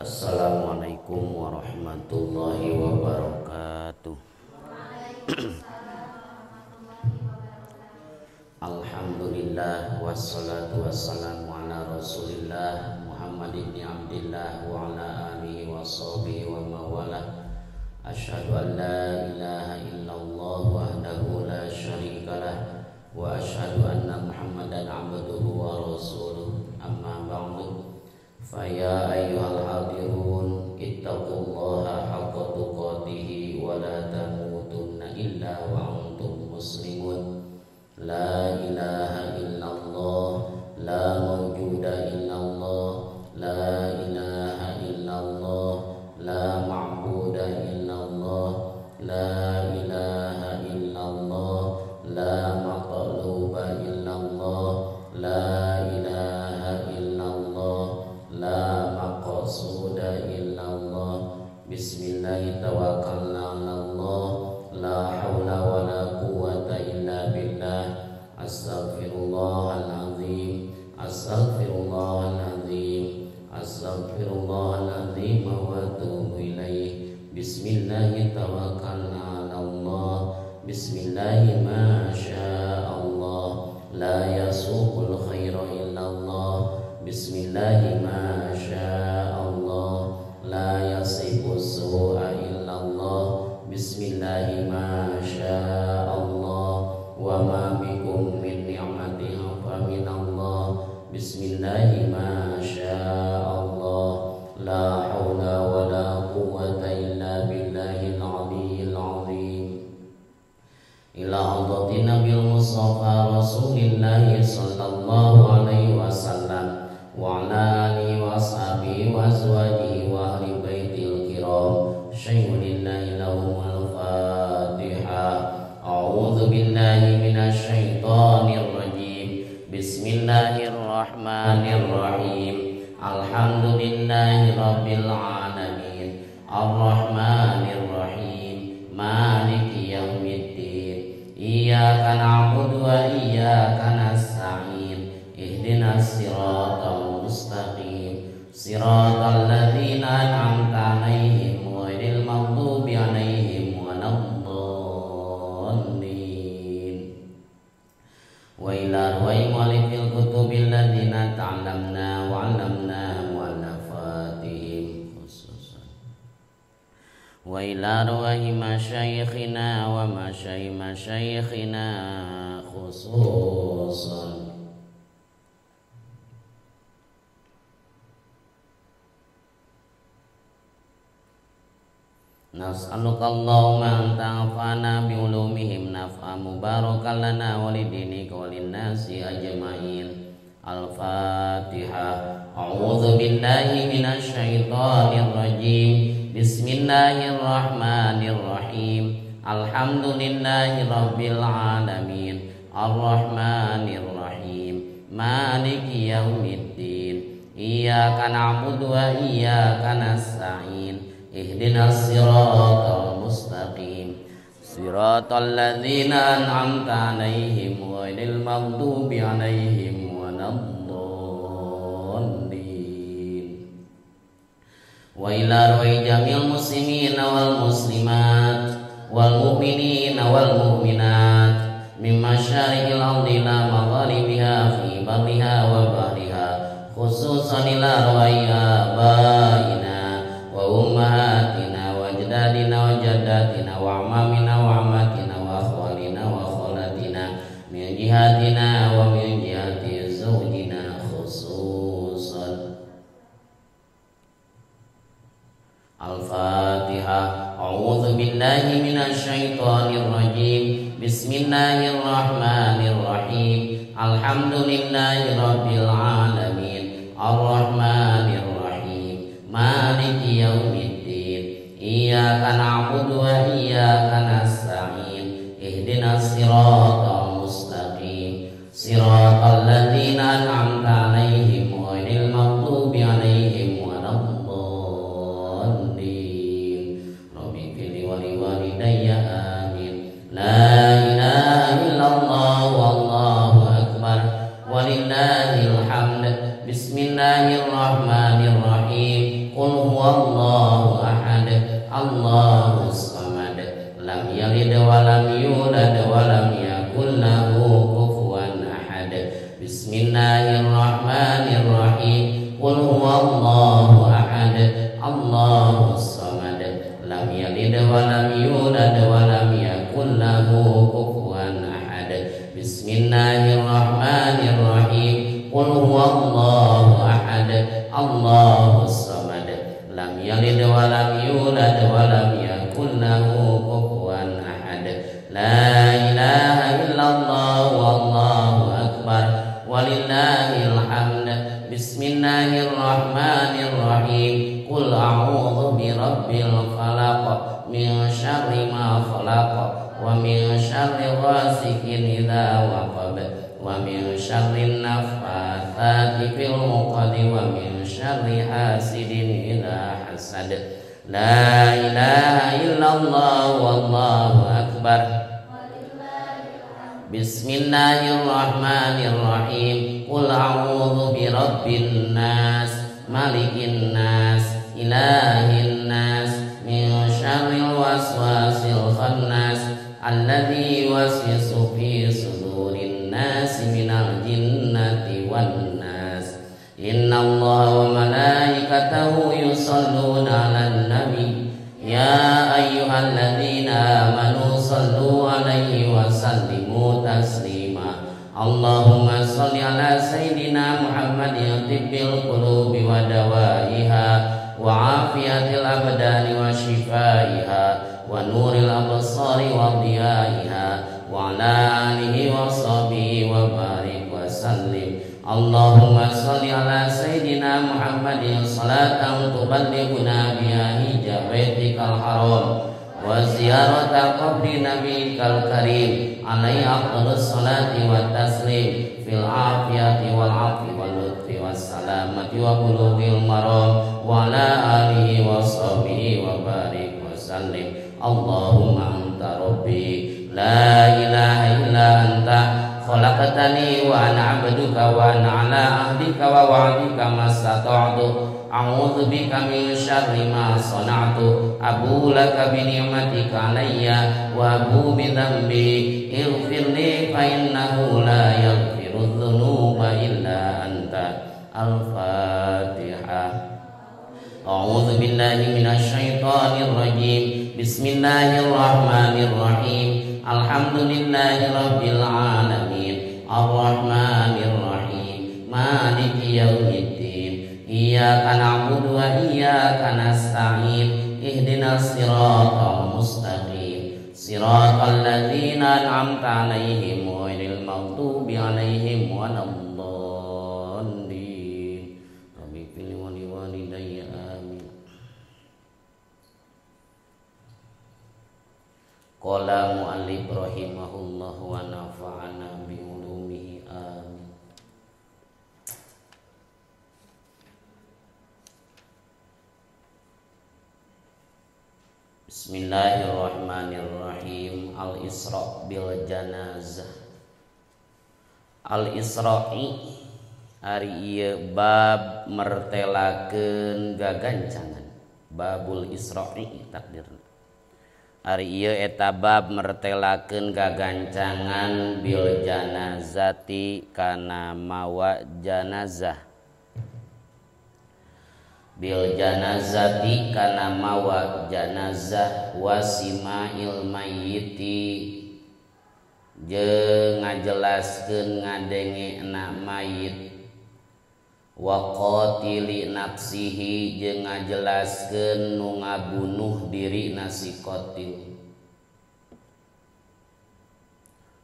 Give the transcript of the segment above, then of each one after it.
Assalamualaikum warahmatullahi wabarakatuh. Alhamdulillah wassalatu wassalamu ala rasulillah Muhammad ibn Abdillah wa ala alihi wa sahbihi wa mawalah. Asyhadu an la ilaha illallah wahdahu la syarikalah wa asyhadu anna Muhammadan abduhu wa rasuluh. Amma ba'du. Faya ayyuhal hadirun ittaqullaha haqqa tuqatih wa la tamutunna illa wa antum muslimun. La ilaha illallah, la mawjuda illallah, la ilaha illallah, la ma'buda illallah, la ilaha illallah, la maqluba illallah, la ilaha illallah, la maqsuda illallah. Bismillah tawakkalna 'alallah, la haula wala quwwata illa billah. Astaghfirullahalazim, astaghfirullahalazim, astaghfirullahalazim wa atubu ilaih. Bismillah tawakkalna 'alallah. Bismillah ma sya'allah, la yasuqul khaira illallah. Bismillah ma sya'allah, la yasifu su'a illallah. Bismillah ma sya'allah, wa ma bikum min ni'matin fa minallah. Bismillah ma sya'allah, la haula wa la quwwata illa billahil aliyyil azim. Ila hadratin Nabil Mustafa Rasulillah sallallahu alaihi wasallam wa ala alihi wa ashabihi wa azwajihi wa ahli baitil kiram. Syai'ulillahi lahumul fatihah. A'udzu billahi minasyaitonir rajim. Bismillahirrahmanirrahim. Alhamdulillahi rabbil alamin. Arrahmanir rahim. Maliki yaumiddin. Iyyaka na'budu wa iyyaka nasta'in. Ihdinas siratal mustaqim. Siratal ladzina an'amta 'alaihim ghairil maghdubi 'alaihim waladdallin. Wa ila arwahi mu'allifil kutubil ladzina ta'allamna wa 'allamna mu'allafatihim khususan. Wa ila arwahi masyayikhina wa masyayikh masyayikhina khususan. Nas'aluka Allahumma an ta'fana bi ulumihim naf'a mubarakan lana wa lidinika wa linnasi ajma'in. Al-Fatihah. A'udzu billahi minasyaitonir rajim. Bismillahirrahmanirrahim. Alhamdulillahi rabbil alamin. Arrahmanir rahim. Maliki yaumiddin. Iyyaka na'budu wa iyyaka nasta'in. Ihdinas siratal mustaqim. Siratal ladzina an'amta 'alaihim ghairil maghdubi 'alaihim waladdallin. Wa ila arwahi jamil muslimina wal muslimat wal mu'minina wal mu'minat min masyariqil ardi ila magharibiha fi barriha wa bahriha, khususan ila arwahi abaina wa ummahatina wa ajdadina wa jaddatina wa amamina wa ammatina wa akhwalina wa khalatina min jihatina wa min jihati zawjina khususan. Al-Fatihah. A'udzu billahi minasyaitonir rajim. Bismillahirrahmanirrahim. Alhamdulillahi rabbil alamin. Arrahmanir rahim. Maliki yaumiddin. Iyyaka na'budu wa iyyaka nasta'in. Ihdinas siratal mustaqim. Siratal ladzina an'amta 'alaihim ghairil maghdubi 'alaihim waladdallin. Rabbighfirli wa liwalidayya amin. La ilaha illallah wallahu akbar walillahil hamd. Bismillahirrahmanirrahim. Qul huwa huwallahu ahad, Allahus samad, lam yalid wa lam yulad wa lam yakul lahu kufuwan ahad. Bismillahirrahmanirrahim. Qul huwallahu ahad, Allahus samad, lam yalid wa lam yulad wa lam yakul lahu kufuwan ahad. Bismillahirrahmanirrahim. Qul huwallahu ahad, Allahus samad, lam yalid wa lam yulad wa lam yakul lahu kufuwan ahad. La ilaha illallah wallahu akbar walillahil hamd. Bismillahirrahmanirrahim. Qul a'udzu birabbil falaq min syarri ma khalaq wa min syarri ghasikin idza waqab wa min syarri naffatsati fil 'uqad wa min syarri hasidin idza hasad. La ilaha illallah wallahu akbar. Bismillahirrahmanirrahim. Qul a'udzu birabbin nas, malikin nas, ilahin nas, min syarril waswasil khannas, alladzi yuwaswisu fi sudurin nas minal jinnati wan nas. Innallaha wa malaikatahu yusholluna 'alan nabi, ya ayyuhalladzina amanu shallu 'alaihi wa sallimu taslima. Allahumma shalli ala sayyidina Muhammadin tibbil qulubi wa dawaiha wa afiyatil abdani wa shifaiha wa nuril absari wa diyaiha wa ala alihi wa sahbihi wa barik wa sallim. Allahumma shalli ala sayyidina Muhammadin salatan tuballighuna biha hijja baitikal haram wa ziyarata qabri nabiyikal karim alaihi afdhalus salati wa taslim fil afiyati wal afi wal lutfi was salamati wa bulughil maram wa ala alihi wa sahbihi wa barik wa sallim. Allahumma anta rabbi la ilaha illa anta khalaqtani wa ana 'abduka wa ana 'ala ahdika wa wa'dika mastata'tu. A'udzu bika min syarri ma sana'tu. Abu laka bi ni'matika 'alayya wa abu bi dzambi. Ighfir li fa innahu la yaghfiru dzunuba illa anta. Al-Fatihah. A'udzu billahi minasyaitonir rajim. Bismillahirrahmanirrahim. Alhamdulillahi rabbil alamin. Arrahmanir rahim. Maliki yaumiddin. Iyyaka na'budu wa iyyaka nasta'in. Ihdinas siratal mustaqim. Siratal ladzina an'amta 'alaihim ghairil maghdubi 'alaihim waladdallin. Rabbi ighfir li wa liwalidayya amin. Qala mu'allif rahimahullah wa nafa'ana bi ulumihi amin. Bismillahirrahmanirrahim. Al-Isra bil janazah. Al-Isra'i ari ieu bab mertelakeun gagancangan. Babul Isra'i takdirna. Ari ieu eta bab mertelakeun gagancangan bil janazati kana mawa janazah. Bil janazati kana mawa janazah wasimail mayyiti jeung ngajelaskeun ngadengena mayit wa qatili nafsihi jeung ngajelaskeun nu ngabunuh dirina si qatil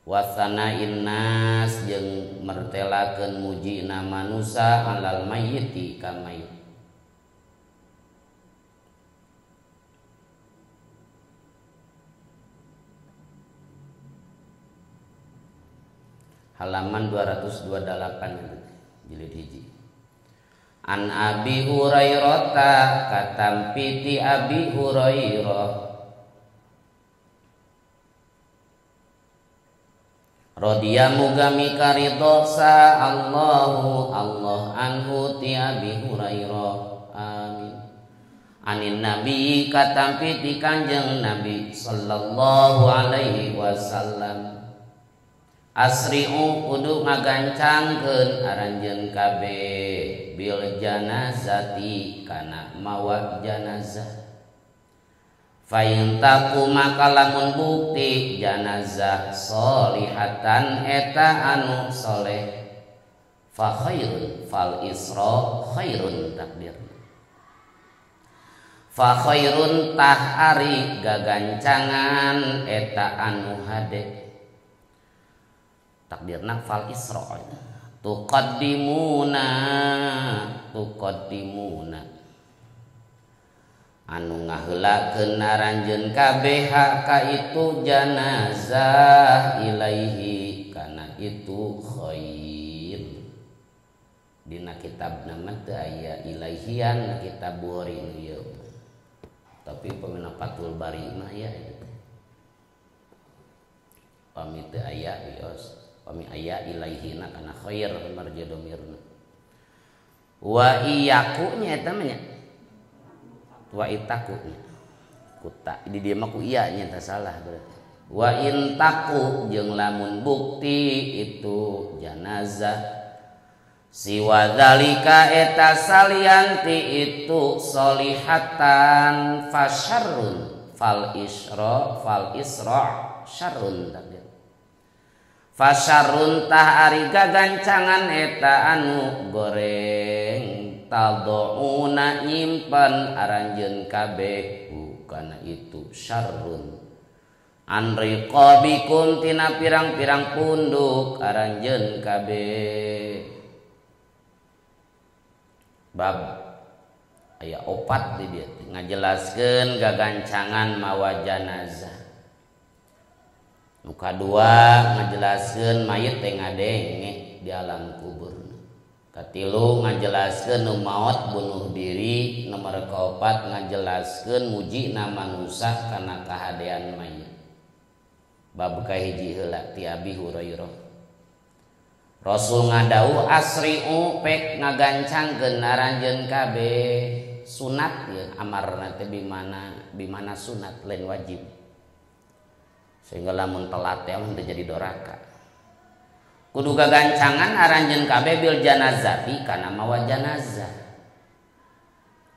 wa sana'in nas jeung mertelakeun mujina manusa alal mayyiti ka mayit. Halaman 228 jilid hiji. An Abi Hurairah katampi ti Abi Hurairah radhiya muga mikaridho sa Allahu Allah anhu ti Abi Hurairah amin. Anin Nabi katampi ti Kanjeng Nabi sallallahu alaihi wasallam. Asri'u kudu ngagancangkeun aranjeun kabeh bil janazati kana mawa janazah. Fa in taku maka lamun bukti janazah solihatan eta anu soleh fa khairun fal isra khairun takdir. Fa khairun tah ari gagancangan eta anu hade. Takdirna fal isra tuqaddimuna tuqaddimuna anu ngaheulakeun aranjeun kabeh ka itu janazah ilaihi kana itu khair. Dina kitab nama teu aya ilaihian kitab Bukhari nu ieu. Tapi pamina Fathul Bari mah aya eta teh. Pami teu aya wios, pami aya ilaihina kana khair marja domirna. Wa iyaku nya eta mah nya. Wa itaku nya. Kuta di dieu mah ku iya nya teh salah berarti. Wa intaku jeung lamun bukti itu janazah siwa dzalika eta salianti itu solihatan fasyarrun fal isra syarrun takdir. Fasyarrun tah ari gagancangan eta anu goreng tad'una nyimpen aranjeun kabeh kana itu syarrun an riqabikum tina pirang-pirang punduk aranjeun kabeh. Bab aya opat di dieu ngajelaskeun gagancangan mawa janazah. Nu kadua ngajelaskeun mayit teh ngadenge di alam kubur. Katilu ngajelaskeun nu maot bunuh diri. Nomor kaopat ngajelaskeun mujina manusa kana kahadean mayit. Bab kahiji heula ti Abi Hurairah. Rasul ngadau asri'u pek ngagancangkeun aranjeun kabeh sunat ya amarna teh bimana sunat lain wajib. Sehingga lamun telat teh mun teu jadi doraka. Kudu gagancangan aranjeun kabeh bil janazati kana mawa janazah.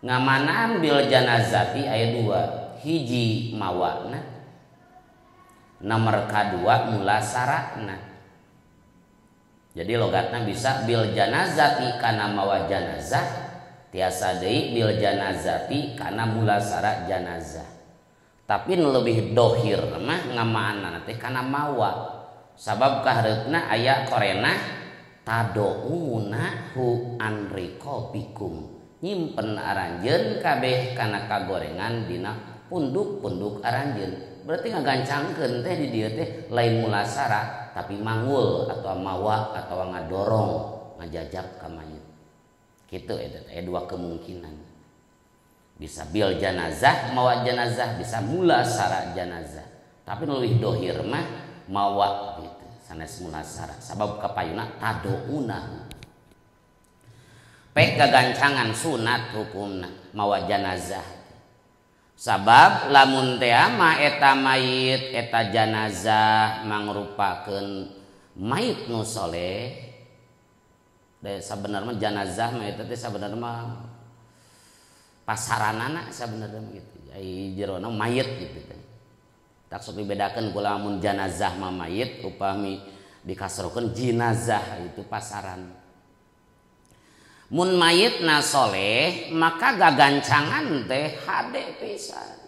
Ngamanaan bil janazati aya dua, hiji mawana, nomor kadua mulasarana. Jadi logatna bisa bil janazati kana mawa janazah, tiasa deui bil janazati kana mulasara janazah. Tapi nu leuwih dohir mah ngamaanna teh kana mawa. Sabab kahareupna aya korenah tadouna hu an riqabikum. Nyimpen aranjeun kabeh kana kagorengan dina punduk-punduk aranjeun. Berarti ngagancangkeun teh di dieu teh lain mulasara tapi mangul atau mawa atau ngadorong ngajajab ka mayit. Kitu eta teh dua kemungkinan. Bisa bil janazah mawa janazah, bisa mulasara janazah. Tapi nu leuwih dohir mah mawa gitu sanes mulasara. Sabab kapayuna tadouna. Pek gagancangan sunat hukumna mawa janazah. Sabab lamun teh mah eta mayit eta janazah mangrupakeun mayit nu soleh. Da sabenerna janazah mah eta teh sabenerna mah pasaranana sabenerna mah gitu. Ai jerona mayit gitu teh. Tak sok dibedakeun ku lamun janazah mah mayit upami dikasrokeun jinazah itu pasaran. Mun mayitna soleh maka gagancangan teh hade pisan.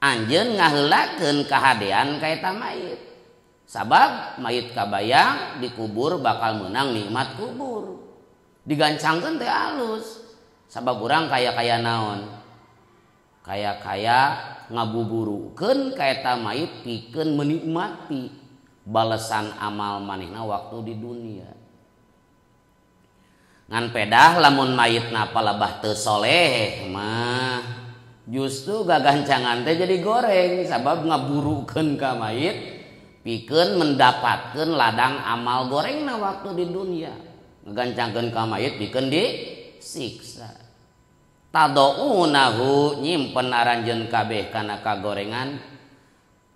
Anjeun ngaheulakeun kahadean ka eta mayit. Sabab mayit kabayang dikubur bakal meunang nikmat kubur. Digancangkeun teh alus. Sabab urang kaya-kaya naon? Kaya-kaya ngabuburukeun ka eta mayit pikeun menikmati balesan amal manehna waktu di dunia. Ngan pedah lamun mayitna palebah teu soleh mah justru gagancangan teh jadi goreng sabab ngaburukeun ka mayit pikeun mendapatkeun ladang amal gorengna waktu di dunia. Ngagancangkeun ka mayit pikeun disiksa. Tadaunahu nyimpen aranjeun kabeh kana kagorengan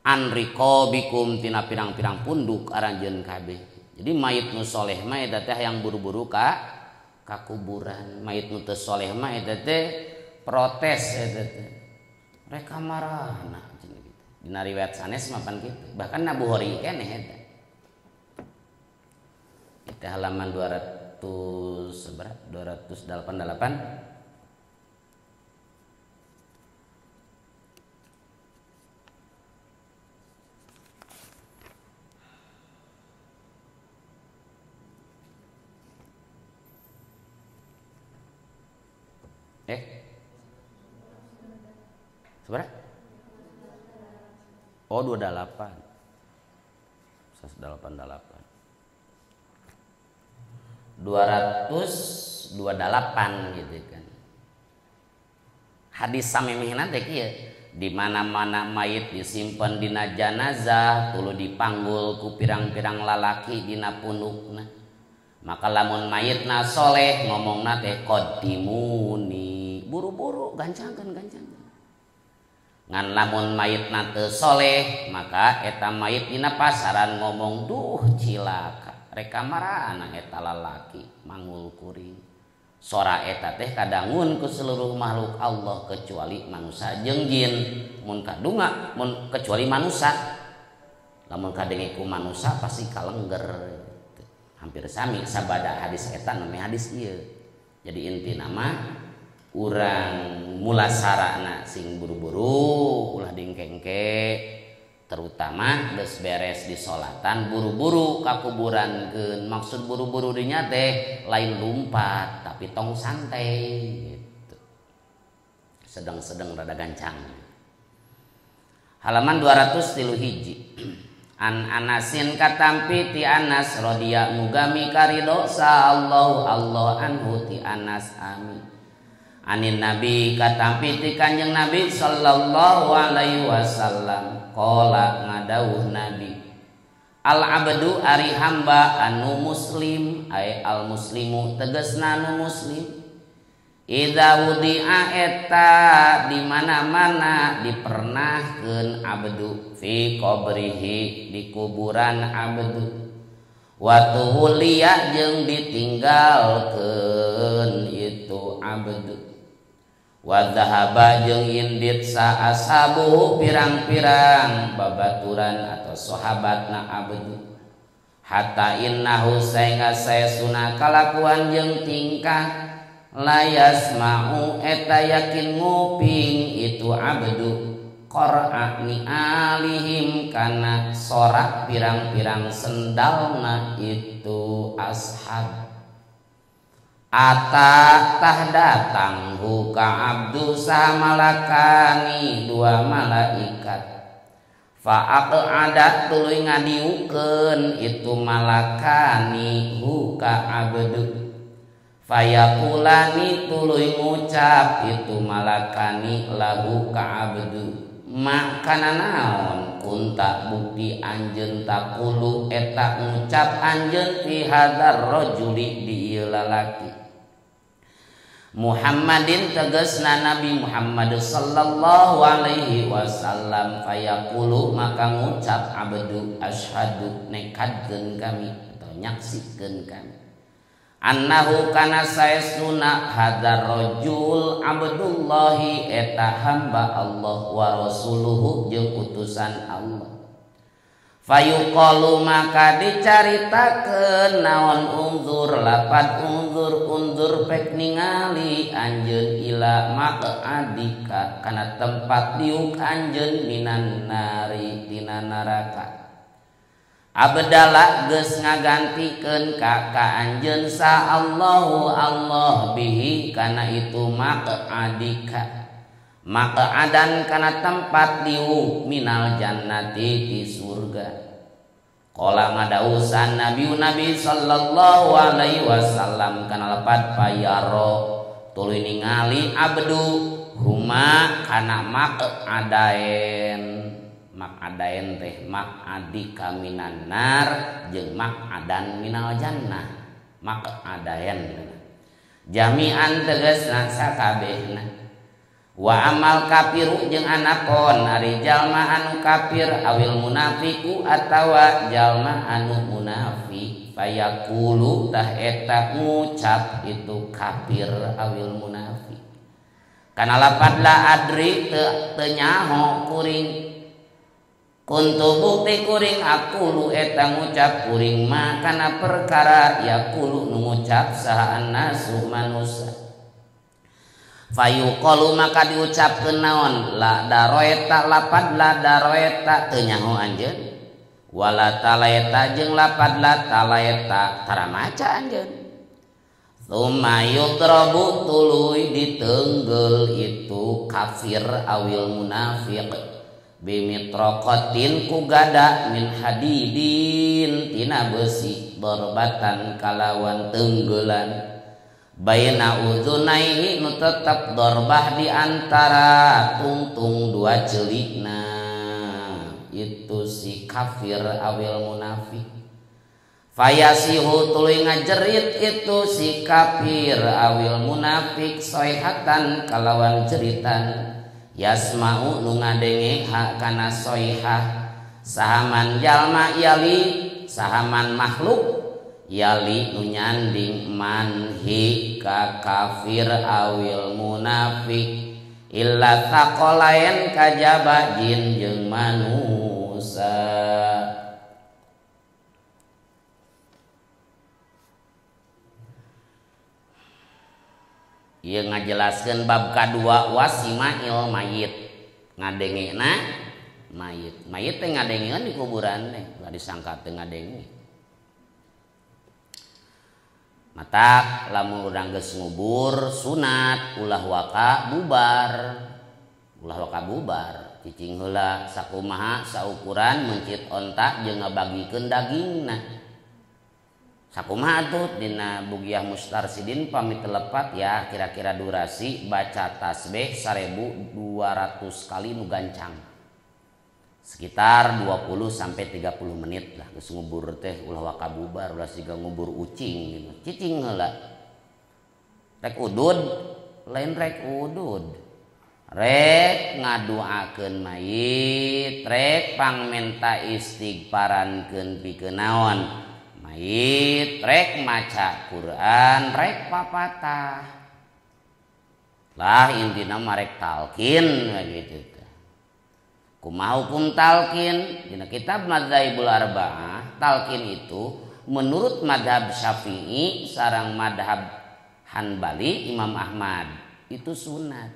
anriqabikum tina pirang-pirang punduk aranjeun kabeh. Jadi mayit nu soleh mah eta teh yang buru-buru ka kuburan. Mayit nu teu soleh mah eta teh protes eta teh. Reka marahna cenah kitu. Dina riwayat sanes mah pan kitu. Bahkan na Bukhari keneh eta. Eta halaman 200 berapa? 288. Seberapa? Oh, 28. 188. 228 gitu kan. Hadis samemehna teh kieu, di mana-mana mayit disimpen dina janazah tuluy dipanggul ku pirang-pirang lalaki dina punukna. Maka lamun mayitna soleh ngomongna teh qaddimuni, buru-buru gancangkeun. Ngan lamun mayitna teu soleh maka eta mayit dina pasaran ngomong duh cilaka reka marana eta lalaki mangul kuring. Sora eta teh kadangun ku seluruh makhluk Allah kecuali manusia jeung jin. Mun kadunga mun kecuali manusia, lamun kadenge ku manusia pasti kalengger. Hampir sami sabada hadis eta namanya hadis ieu. Jadi inti nama urang mulasarana sing buru-buru ulah dingkengke, terutama geus beres di solatan buru-buru ka kuburankeun. Maksud buru-buru dinya teh lain lumpat tapi tong santai gitu. Sedang-sedang rada gancang. Halaman 203. An Anasin katampi ti Anas radhiyallahu mugami karidho sa Allah Allah anhu ti Anas amin. Anin Nabi katampi ti Kanjeng Nabi sallallahu alaihi wasallam qala ngadawuh Nabi al abdu ari hamba anu muslim ay al muslimu tegasna anu muslim idza wudi'a eta di mana-mana dipernahkeun abdu fi qabrihi di kuburan abdu wa tuhuliya jeung ditinggalkeun itu abdu wa dhahaba jeung indit sa ashabu pirang-pirang babaturan atau sahabatna abdu hatta innahu saenga saesuna kalakuan jeung tingkah layasma'u eta yakin nguping itu abdu qara'ni alihim kana sorak pirang-pirang sendalna itu ashab ata tah datang huka abdu samalakani dua malaikat fa'aqada tuluy ngadiukeun itu malakani huka abdu fayakulani tuluy ngucap itu malakani lahu ka abdu makana naon kunta bukti anjeun takulu eta ngucap anjeun fi hadzal rajuli di ieu lalaki Muhammadin tegasna Nabi Muhammad sallallahu alaihi wasallam fayaqulu maka ngucap abdu asyhadu nekadkeun kami atau nyaksikeun kami annahu kana saestuna hadzal rajul abdullahi eta hamba Allah wa rasuluhu jeung utusan Allah fayuqalu maka dicaritakeun naon unzur lapan unzur unzur pek ningali anjeun ila maq'adika kana tempat diuk anjeun minan nari tina neraka abdala geus ngagantikeun ka ka anjeun sa Allahu Allah bihi kana itu maq'adika maq'adan kana tempat diuk minal jannati di surga. Qala ngadausan Nabi sallallahu alaihi wasallam kana lepat payaro tuluy ningali abdu huma kana maq'adaen maq'adaen teh maq'adika minan nar jeung maq'adan minal jannah maq'adaen. Jami'an tegasna sakabehna. Wa amal kafiru jeung anapon ari jalma anu kafir awil munafiku atawa jalma anu munafik fayaqulu tah eta ngucap itu kafir awil munafik kana lapad la adri teu nyaho kuring kuntu bukti kuring aqulu eta ngucap kuring ma kana perkara yaqulu nu ngucap saha annasu manusia. Fayuqalu maka diucapkeun naon la daroeta lapad la daroeta teu nyaho anjeun wala talaeta jeung lapad la talaeta tara maca anjeun. Tsumma yudrabu tuluy ditenggel itu kafir awil munafiq bimitraqatin ku gada min hadidin tina besi darbatan kalawan tenggelan baina udhunaihi nu tetep dorbah di antara tungtung dua celikna itu si kafir awil munafik. Fayasihu tuluy ngajerit itu si kafir awil munafik soihatan kalawan jeritan yasma'u nu ngadenge ha kana soihah sahaman jalma yali sahaman makhluk yali nu nyanding manhi ka kafir awil munafik illa taqalaen kajaba jin jeung manusa. Ieu ngajelaskeun bab kadua wasimail mayit ngadengena mayit. Mayit teh ngadengeun di kuburan teh ulah disangka teu ngadenge. Matak lamun urang geus ngubur sunat ulah waka bubar. Ulah waka bubar cicing heula sakumaha saukuran mencit onta jeung ngabagikeun dagingna. Sakumaha atuh dina Bugiyah Mustarsidin pamit telepat ya kira-kira durasi baca tasbih 1200 kali nu gancang. Sekitar 20 sampai 30 menit lah geus ngubur teh ulah waka bubar ulah siga ngubur ucing gitu. Cicing heula. Rek udud lain rek udud. Rek ngaduakeun mayit, rek pangmenta istighfarankeun pikeun naon. Mayit rek maca Quran, rek papatah. Lah intina mah rek talqin gitu. Kumaha hukum talqin? Dina kitab Madzhabul Arba'ah, talqin itu menurut madhab Syafi'i sareng madhab Hanbali Imam Ahmad itu sunat.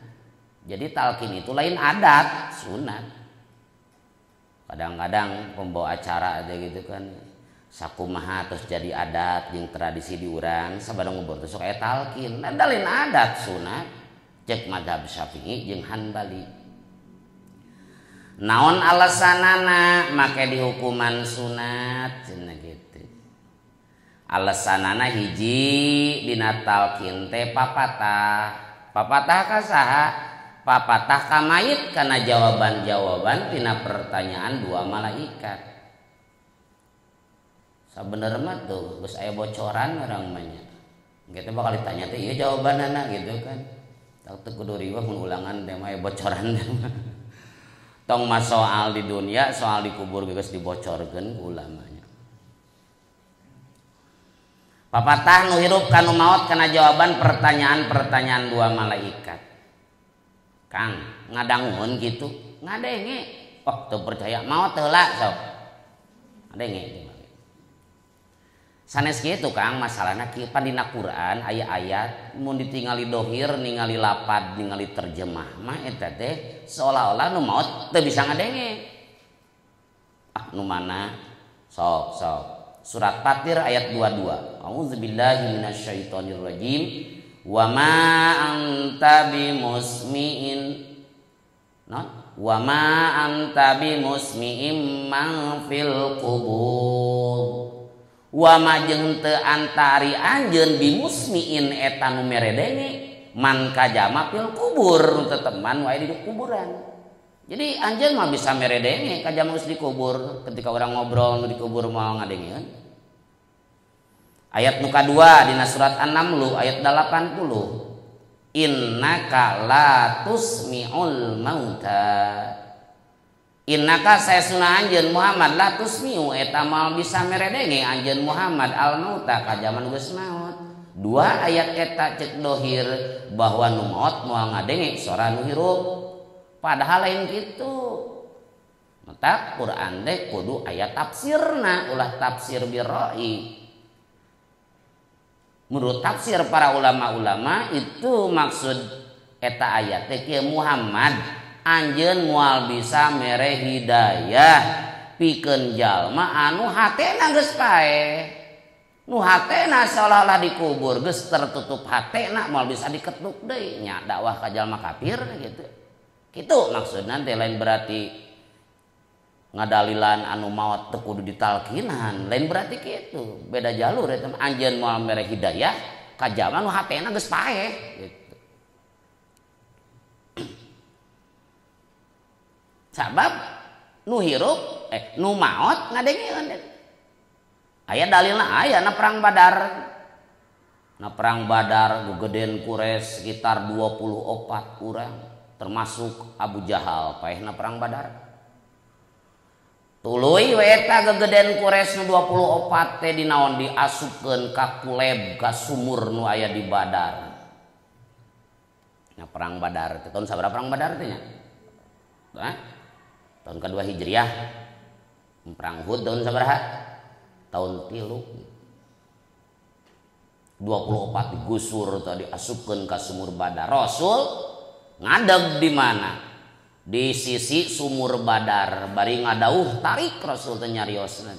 Jadi talqin itu lain adat, sunat. Kadang-kadang pembawa acara aja gitu kan sakumaha terus jadi adat jeung tradisi di urang sabada ngubur teh sok aya talqin. Nah, lain adat sunat cek madhab Syafi'i jeung Hanbali. Naon alasanana make dihukuman sunat cenah gitu. Alasanana hiji dina talqin teh papatah. Papatah ka saha? Papatah ka mayit kana jawaban-jawaban tina pertanyaan dua malaikat. Sabenerna mah tuh geus aya bocoran urang mah nya. Kita bakal ditanya teh ieu jawabanana gitu kan. Tak teu kudu riweuh mun ulangan teh mah aya bocoran. Tong mah soal di dunia, soal di kubur geus dibocorkeun ku ulamanya. Papatah nu hirup kanu maot kana jawaban pertanyaan-pertanyaan dua malaikat. Kang, ngadangun gitu, ngadenge. Oh, teu percaya maot heula sok. Ngadenge. Sanes kitu Kang, masalahna kieu pan dina Quran aya ayat mun ditingali dohir, ningali lapad, ningali terjemah mah eta teh seolah-olah nu maot teu bisa ngadenge. Ah nu mana? Sok sok. Surat Fatir ayat 22. A'udzubillahi minasyaitonirrajim. Wa ma anta bimusmi'in. Non? Wa ma anta bimusmi'in man fil qubur. Wa ma jeung teu antari anjeun bimusmi'in eta nu meredenge man kajama fil kubur nu teteman wae di kuburan. Jadi anjeun mah bisa meredenge kajama geus dikubur ketika orang ngobrol nu dikubur moal ngadengeun. Ayat nu kadua dina surat An-Naml ayat 80. Innaka la tusmi'ul mauta. Innaka saesuna anjeun Muhammad la tusmi'u eta moal bisa meredenge anjeun Muhammad al mauta ka jaman geus maot. Dua ayat eta cek dohir bahwa nu maot moal ngadenge sora nu hirup. Padahal lain kitu. Mata Quran teh kudu aya tafsirna, ulah tafsir birra'i. Menurut tafsir para ulama-ulama itu maksud eta ayat teh kieu Muhammad anjeun moal bisa mere hidayah pikeun jalma anu hatena geus paeh. Nu hatena seolah-olah dikubur geus tertutup hatena moal bisa diketuk deui nya dakwah ka jalma kafir gitu. Kitu maksudna teh lain berarti ngadalilan anu maot teu kudu ditalkinan, lain berarti kitu. Beda jalur eta anjeun moal mere hidayah ka jalma nu hatena geus paeh gitu. Sabab nu hirup nu maot ngadengeun. Aya dalilna aya na perang Badar. Na perang Badar gugeden Quraisy sekitar 24 urang termasuk Abu Jahal paehna perang Badar. Tuluy we eta gegeden Quraisy nu 24 teh dinaon diasupkeun ka kuleb ka sumur nu aya di Badar. Nah perang Badar teh tahun sabaraha perang Badar teh nya? Hah? Tahun kedua Hijriah. Perang Uhud tahun sabaraha? Tahun 3. 24 digusur tadi diasupkeun ka sumur Badar. Rasul ngadeg di mana? Di sisi sumur Badar bari ngadauh tarik Rasul teh nyariosna.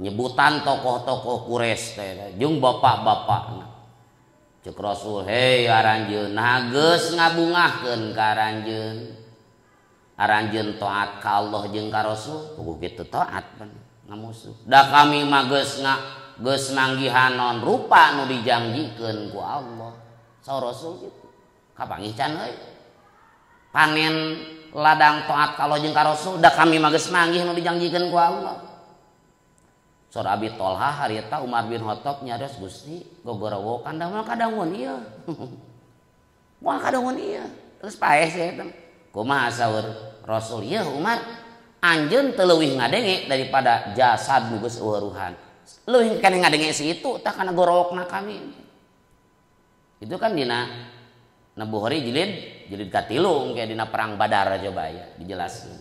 Nyebutan tokoh-tokoh Quraisy teh jeung bapak-bapakna. Ceuk Rasul, "Hei aranjeun, nah geus ngabungahkeun ka aranjeun. Aranjeun taat ka Allah jeung ka Rasul, puguh kitu taat pan ngamusuh. Da kami mah geus geus manggihanon rupa nu dijanjikeun ku Allah." Saur Rasul kitu. Kapanggih can euy. Panen ladang taat ka Allah jeung ka Rasul, da kami mah geus manggih nu dijanjikeun ku Allah. Saur Abi Tolhah harita Umar bin Khattab nyarios, "Gusti, gogorowokan da moal kadangun ieu." Moal kadangun ieu. Terus paeh sia eta. Kumaha saur Rasul, "Ieu Umar, anjeun teu leuwih ngadenge daripada jasad nu geus eueuruhan. Leuwih keneh ngadenge si itu tah kana gorowokna kami." Itu kan dina Bukhari jilid katilu kayak dina perang Badar coba ya dijelaskan.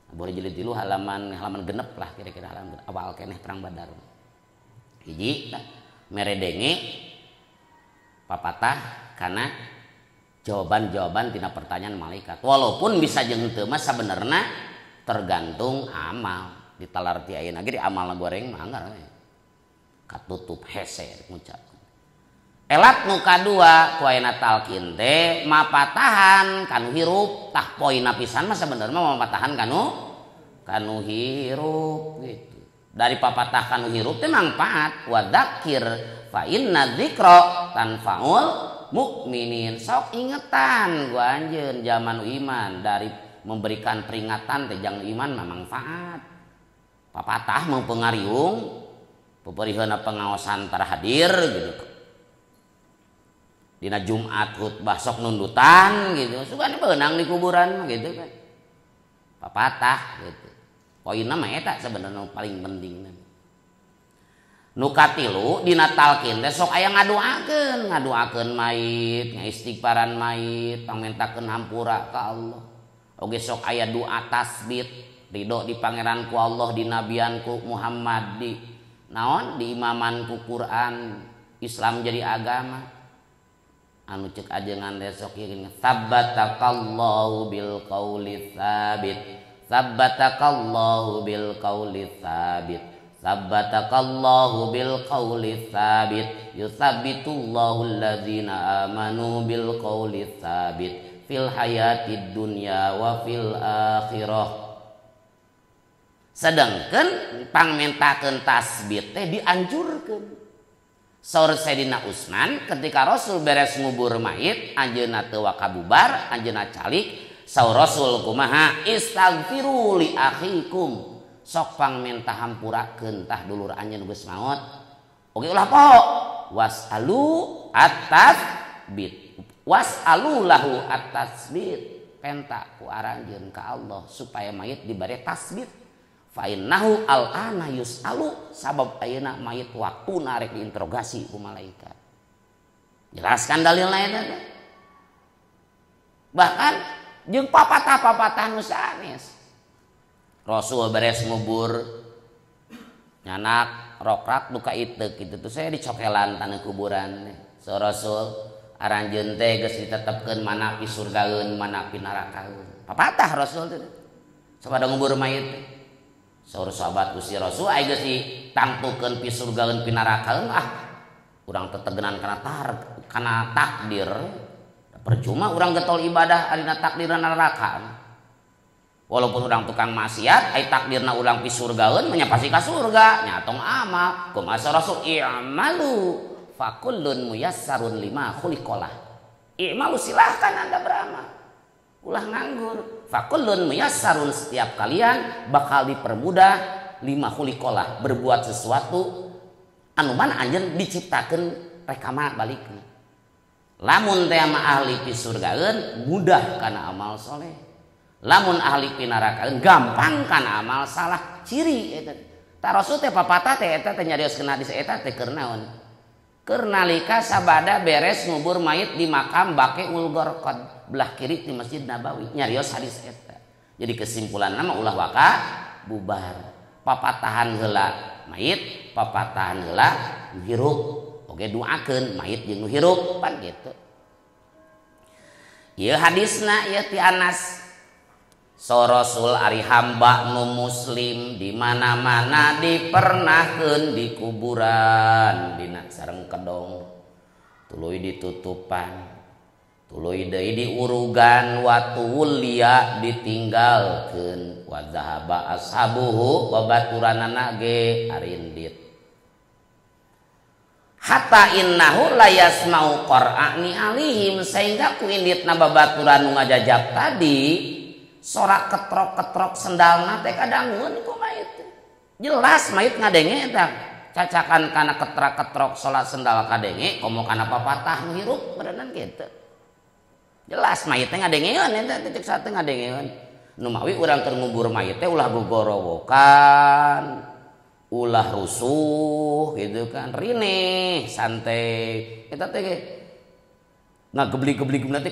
Bukhari jilid 3 halaman genep lah kira-kira halaman awal keneh perang Badar. Hiji meredenge papatah karena jawaban-jawaban tina pertanyaan malaikat. Walaupun bisa jeung teu mah sabenerna tergantung amal. Ditalar ti ayeuna ge di amalna goreng mah anggar we. Katutup hese ngucap. Elat nu kadua ku ayeuna talqin teh mapatahan kanu hirup. Tah poinna pisan mah sabenerna mapatahan kanu hirup gitu. Dari papatah kanu hirup teh mangfaat. Wa dzakir fa inna dzikra tanfaul mukminin. Sok ingetan ku anjeun jaman iman dari memberikan peringatan teh jang iman mah mangfaat. Papatah mempengariung peperiheuna pengawasan terhadir gitu. Dina Jumat khutbah sok nundutan gitu. Sugana beunang di kuburan gitu kan. Papatah gitu. Poinna mah eta sebenarnya paling penting. Nu katilu dina talqin teh sok aya ngadoakeun, ngadoakeun mayit, ngaistighfaran mayit, pangmentakeun hampura ka Allah. Oge sok aya doa tasbit, ridho di pangeran ku Allah, di nabian ku Muhammad, di naon, di imaman ku Quran, Islam jadi agama. Anu cek ajengan teh sok ieu sabbatakallahu bil qauli tsabit, sabbatakallahu bil qauli tsabit, sabbatakallahu bil qauli tsabit, yusabbitullahu alladzina amanu bil qauli tsabit fil hayatid dunya wa fil akhirah. Sedangkan pangmentakeun tasbit teh dianjurkeun. Saur Sayyidina Utsman ketika Rasul beres ngubur mayit, anjeunna teu wakabubar, anjeunna calik, saur Rasul kumaha? Istaghfiru li akhikum. Sok pangmenta hampurakeun tah dulur anjeun geus maot. Oke ulah poho wasalu atas bit wasalu lahu at-tasbit penta ku aranjeun ka Allah supaya mayit dibere tasbit fa innahu al-ana yusalu sabab ayeuna mayit waktuna rek diinterogasi ku malaikat. Jelaskan dalilna eta teh. Bahkan jeung papatah-papatah nu sanes. Rasul beres ngubur nyanak rokrak duka iteuk kitu tuh saya dicokelan tanah kuburan. So Rasul aranjeun teh geus ditetepkeun mana pi surgaeun mana pi nerakaeun. Papatah Rasul teh. Sabada ngubur mayit teh. Saur sahabat Gusti Rasul aya geus ditangtukeun pi surgaeun pi nerakaeun ah urang tetegenan kana takdir. Percuma urang getol ibadah arina takdirna neraka. Walaupun urang tukang maksiat ai takdirna urang pi surgaeun mah pasti ka surga nya tong amal. Kumaha Rasul i'malu fakullun muyassarun lima khuliqalah. I'malu silahkan Anda beramal. Ulah nganggur. Fakullun muyassarun setiap kalian bakal dipermudah lima khuliqalah berbuat sesuatu anu mana anjeun diciptakeun rekama balikna. Lamun teh mah ahli pi surgaeun mudah kana amal soleh. Lamun ahli pi nerakaeun gampang kana amal salah ciri eta. Ta Rasul teh papatah teh eta teh nyarioskeun hadis eta teh keur naon? Keur nalika sabada beres ngubur mayit di makam Baqiul Gharqad belah kiri di Masjid Nabawi nyarios hadis eta. Jadi kesimpulanna mah ulah waka bubar. Papatahan heula mayit, papatahan heula nu hirup. Oge doakeun mayit jeung nu hirup pan kitu. Ieu hadisna ieu ti Anas. So Rasul ari hamba nu muslim di mana-mana dipernahkeun di kuburan dina sareng kedong tuluy ditutupan tuluy deui diurugan watu wulia ditinggalkeun wa zahaba ashabuhu babaturanana ge arindit hatta innahu la yasma'u qur'ani alihim sehingga ku inditna babaturan nu ngajajab tadi sorak ketrok-ketrok sendalna teh kadangun ku mayit. Jelas mayit ngadenge eta. Cacakan kana ketrak-ketrok salat sendal kadenge komo kana papatah nu hirup berenan kitu. Jelas mayit teh ngadengeun eta teh cek sate ngadengeun. Nu mawi urang keur ngubur mayit teh ulah gogorowokan, ulah rusuh gitu kan, rineh santai. Eta teh ngageblig-geblig teh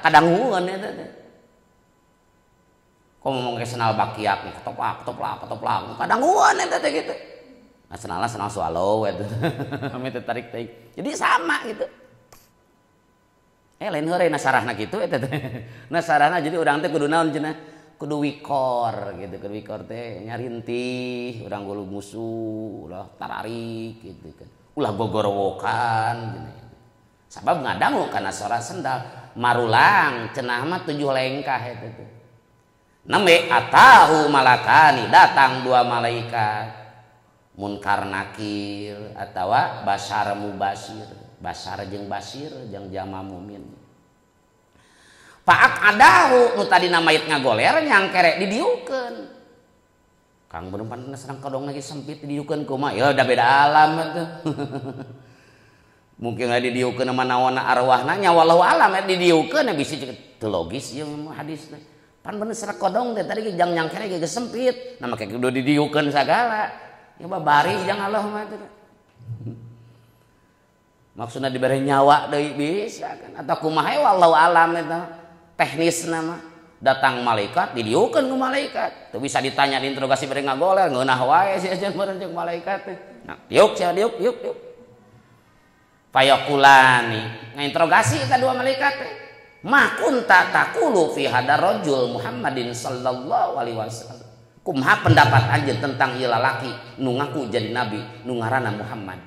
kadangueun eta teh. Kok ngomong ke senal bakiak, ketoplak, ketoplak, ketoplak, kadanguan eta teh gitu. Nah senalna senal swallow eta. Ame teh tarik tarik. Jadi sama gitu. Lain heureuy nasarahna kitu eta teh. Nasarahna jadi urang teh kudu naon cenah? Kudu wikor gitu, kudu wikor teh nyarintih, urang gulu musuh, ulah tararik gitu kan. Ulah gogorowokan gitu. Sabab ngadangu kana sora sendal, marulang cenah mah 7 lengkah eta teh. Nembe atahu malakani datang dua malaikat munkar nakir atawa basar mubasir basar jeung basir jeung jama mumin paak adahu nu tadina mayit ngagoler nyangkerek didiukeun Kang bener pan serang kodong lagi sempit didiukeun kumaha ya udah beda alam atuh. Mungkin aya didiukeun mah naonna arwahna nya wallahu alam didiukeun bisi teu logis ieu hadis teh. Pan bener serak kodong teh tadi jang nyangkere ge sempit. Nah make kudu didiukeun sagala. Ya babari jang Allah mah teh. Maksudna dibere nyawa deui bisa kan atau kumaha wallahu alam eta teknisna mah. Datang malaikat didiukeun ku malaikat. Teu bisa ditanya diinterogasi bere ngagoler ngeunah wae si ajeun meureun jeung malaikat teh. Nah, diuk sia diuk diuk diuk. Fayakulani ngainterogasi ka dua malaikat teh. Ma kunta taqulu fi hadar rajul Muhammadin sallallahu alaihi wasallam. Kumaha pendapat anjeun tentang ieu lalaki nu ngaku jadi nabi nu ngaranna Muhammad?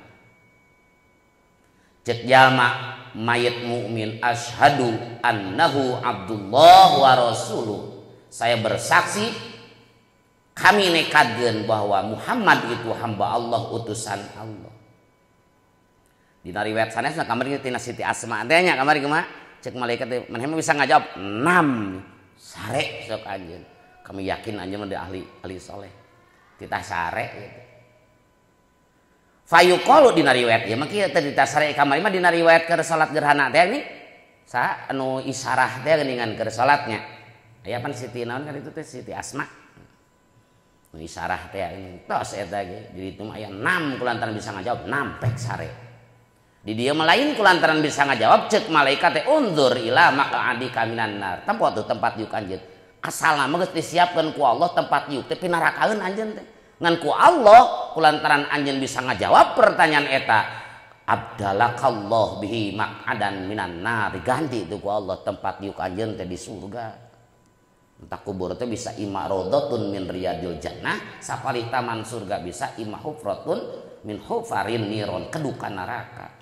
Cek jalma mayit mukmin asyhadu annahu abdullah wa rasuluh. Saya bersaksi kami nekadkeun bahwa Muhammad itu hamba Allah utusan Allah. Dina riwayat sanesna kamari tina Siti Asma teh nya kamari kumaha? Cek malaikat teh maneh bisa ngajawab 6 sare sok anjeun. Kami yakin anjeun mah ahli ahli soleh. Titah sare gitu. Fayuqalu dina riwayat ieu mah kieu teh ditasare kamari mah dina riwayat keur salat gerhana teh nih. Sa anu isyarah teh geuningan keur salatnya. Aya pan Siti naon kan itu teh Siti Asma. Nu isyarah teh tos eta ge. Jadi itu mah aya 6 kulantaran bisa ngajawab 6 pek sare. Di dieu mah lain kulantaran bisa ngajawab ceuk malaikat teh unzur ila maq'adika minan nar. Tempat tuh tempat yuk anjeun. Asalna mah geus disiapkeun ku Allah tempat yuk teh pinarakaeun anjeun teh. Ngan ku Allah kulantaran anjeun bisa ngajawab pertanyaan eta abdalakallah bihi maq'adan minan nar, diganti itu ku Allah tempat yuk anjeun teh di surga. Entah kubur teh bisa ima rodatun min riyadil jannah, sapalih taman surga bisa ima hufratun min hufarin niron, kedukan neraka.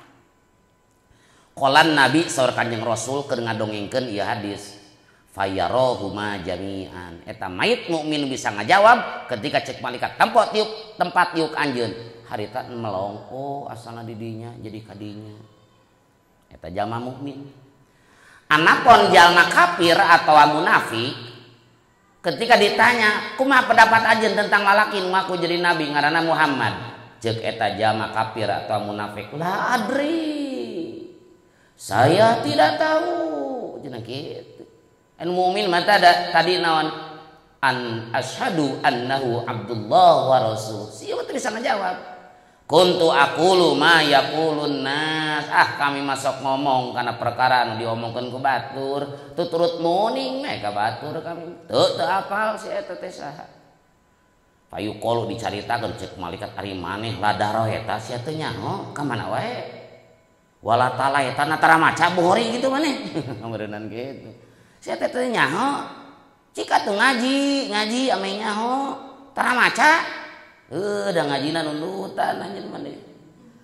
Qolan Nabi saur Kanjeng Rasul keur ngadongengkeun ieu hadis. Fayarohuma jami'an. Eta mayit mukmin bisa ngajawab ketika cek malaikat tempat tiuk tempat tiuk anjeun. Harita melong, oh asalna di dinya jadi kadinya. Eta jalma mukmin. Anapun jalma kafir atau munafik ketika ditanya, kumaha pendapat anjeun tentang lalaki nu ngaku jadi nabi ngaranna Muhammad? Ceuk eta jalma kafir atau munafik, la adri. Saya tidak tahu. Cenah kitu. Anu mukmin mah tadi naon an asyhadu annahu abdullah wa rasul. Sieu teh bisa ngajawab. Kuntu aqulu ma yaqulun nas. Ah kami masuk ngomong karena perkara anu diomongkeun ku batur, tuturut muning we ka batur kami. Teu teu apal si eta teh saha. Fayuqalu dicaritakeun ceuk malaikat ari maneh ladaro eta sia teu nyaho ka mana wae. Wala tala eta na tara maca buhori gitu maneh. Meureunnan kitu. Sia teh teu nyaho. Cika teu ngaji, ngaji ame nyaho, tara maca. Da ngajina nundutan anjeun maneh.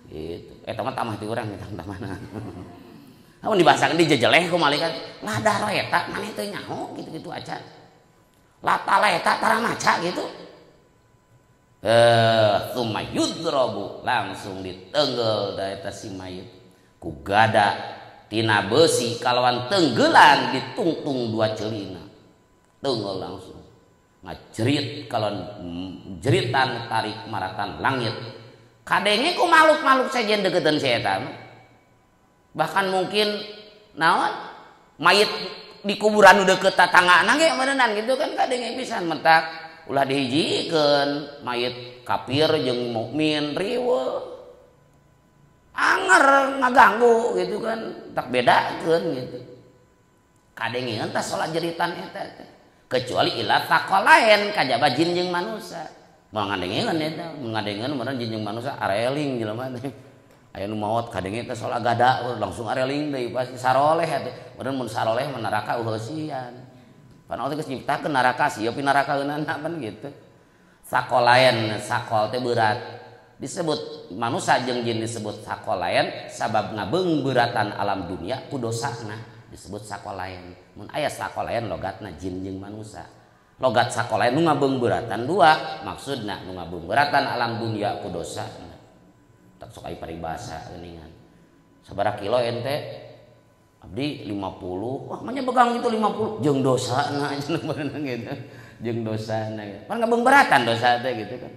Gitu. Eta mah tamah ti urang eta tamahna. Amun dibahasakeun dijejeleh ku malaikat, ladaro eta maneh teu nyaho gitu-gitu aja. Latala eta tara maca gitu. Tsumma yudrabu langsung ditenggel da eta si mayit ku gada tina besi kalawan tenggelan ditungtung dua celina. Tenggel langsung. Ngajerit kalawan jeritan tarik maratan langit. Kadenge ku makhluk-makhluk sejen deketan si eta. Bahkan mungkin naon mayit di kuburan nu deket tatanggana ge meureunnan gitu kan kadenge pisan mentak ulah dihijikeun mayit kafir jeung mukmin riweuh. Anger ngaganggu gitu kan tak bedakeun gitu. Kadenge tah salat jeritan eta teh. Kecuali ila taqalain kajaba jin jeung manusa. Moal ngadengeun eta, ngadengeun meureun jin jeung manusa areling jelema teh. Aya nu maot kadenge teh salat gada langsung areling deui pasti saroleh atuh. Meureun mun saroleh mah neraka euheusian. Pan Allah geus nyiptakeun neraka sieu pinarakaeunana pan gitu. Sakolaen, sakol teh berat. Disebut manusa jeung jin disebut sakolaen sabab ngabeung beratan alam dunia ku dosana disebut sakolaen. Mun aya sakolaen logatna jin jeung manusa. Logat sakolaen nu ngabeung beratan dua, maksudna nu ngabeung beratan alam dunia ku dosana. Tak sok aya paribasa geuningan. Sabaraha kilo ente? Abdi 50. Wah, manya begang itu 50 jeung dosana cenah beunang gitu. Jeung dosana. Pan ngabeung beratan dosa teh gitu kan.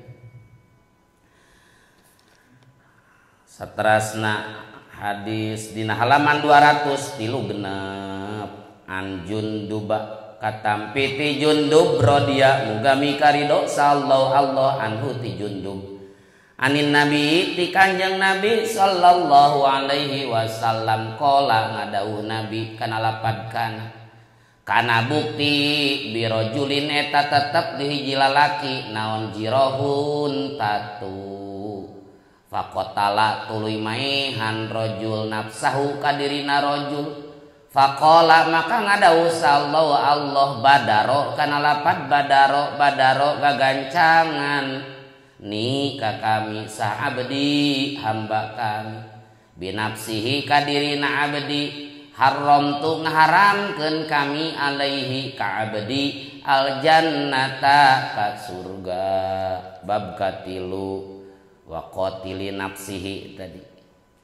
Satrasna hadis dina halaman 200 tilu genep an Junduba katampi ti Jundub rodia mugami karido sallallahu Allah anhu ti Jundub anin nabi ti Kanjeng Nabi sallallahu alaihi wasallam qala ngadauh nabi kana lapad kana kana bukti birojulin eta tetep di hiji lalaki naon jirohun tatu faqatala tuluy maehan rajul nafsahu kadirina rajul faqala maka ngadawuh sallallahu Allah badaro kana lapad badaro badaro gagancangan ni ka kami saabdi hamba kami binafsihi kadirina abdi haram tu ngaharamkeun kami alaihi ka abdi aljannata ka surga bab katilu wa qatili nafsihi tadi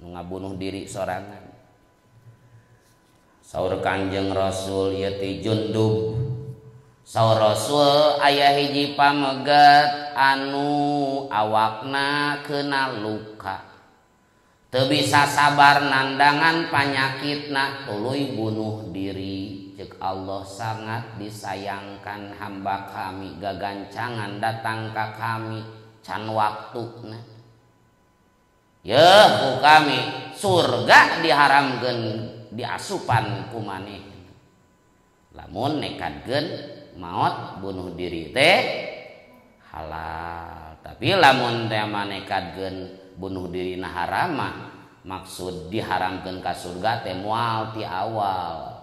nu ngabunuh diri sorangan. Saur Kanjeng Rasul yati Jundub Saur Rasul aya hiji pamegat anu awakna kena luka. Teu bisa sabar nandangan panyakitna tuluy bunuh diri. Ceuk Allah sangat disayangkan hamba kami gagancangan datang ka kami can waktuna. Yeuh ku kami surga diharamkeun diasupan ku maneh. Lamun nekadkeun maot bunuh diri teh halal, tapi lamun teh manekadkeun bunuh diri na haramah, maksud diharamkeun ka surga teh moal ti awal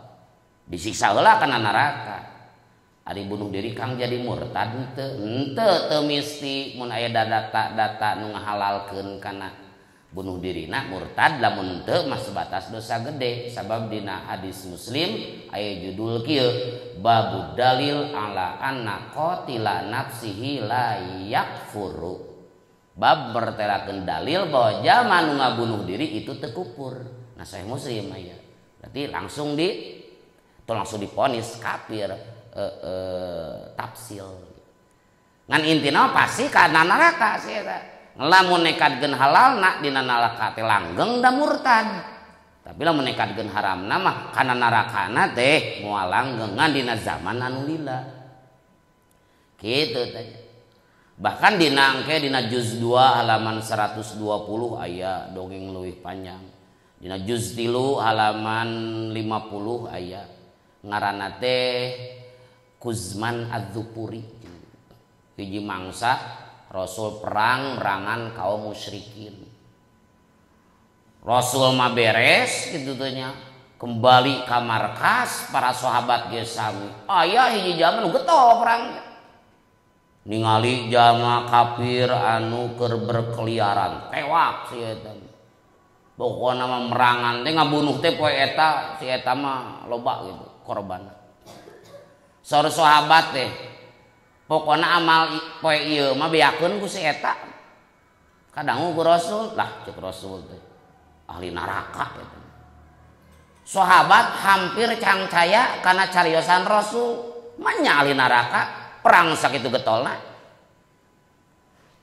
disiksa heula kana neraka. Ari bunuh diri kang jadi murtad henteu, henteu teu misti mun aya data-data nu ngahalalkeun kana bunuh dirina murtad, lamun teu mah sebatas dosa gede. Sabab dina hadis Muslim aya judul kieu, babud dalil ala anna qatila nafsihi la yakfuru. Bab bertelakeun dalil bahwa jalma nu ngabunuh diri itu teu kufur. Nah Sahih Muslim aya. Berarti langsung di atau langsung diponis kafir tafsil. Ngan intina pasti kana neraka sih eta. Lamun nekadkeun halalna dina neraka teh langgeng da murtad. Tapi lamun nekadkeun haramna mah kana narakana teh moal langgeng ngan dina zaman anu lila. Kitu teh. Bahkan dina engke dina juz 2 halaman 120 aya dongeng leuwih panjang. Dina juz 3 halaman 50 aya ngaranna teh Kuzman Az-Zupuri. Hiji mangsa Rasul perang merangan kaum musyrikin. Rasul mah beres kitu teh nya, kembali ka markas para sahabat ge sami. Aya hiji jalma nu getol perang. Ningali jalma kafir anu keur berkeliaran, tewak si eta. Pokona mah merangan teh ngabunuh teh poe eta, si eta mah loba gitu korban. Saur sahabat teh pokona amal poe ieu mah beakeun ku si eta. Kadangu ku Rasul, lah ceuk Rasul teh ahli neraka eta. Sahabat hampir cangcaya kana cariosan Rasul, manya ahli neraka perang sakitu getolna.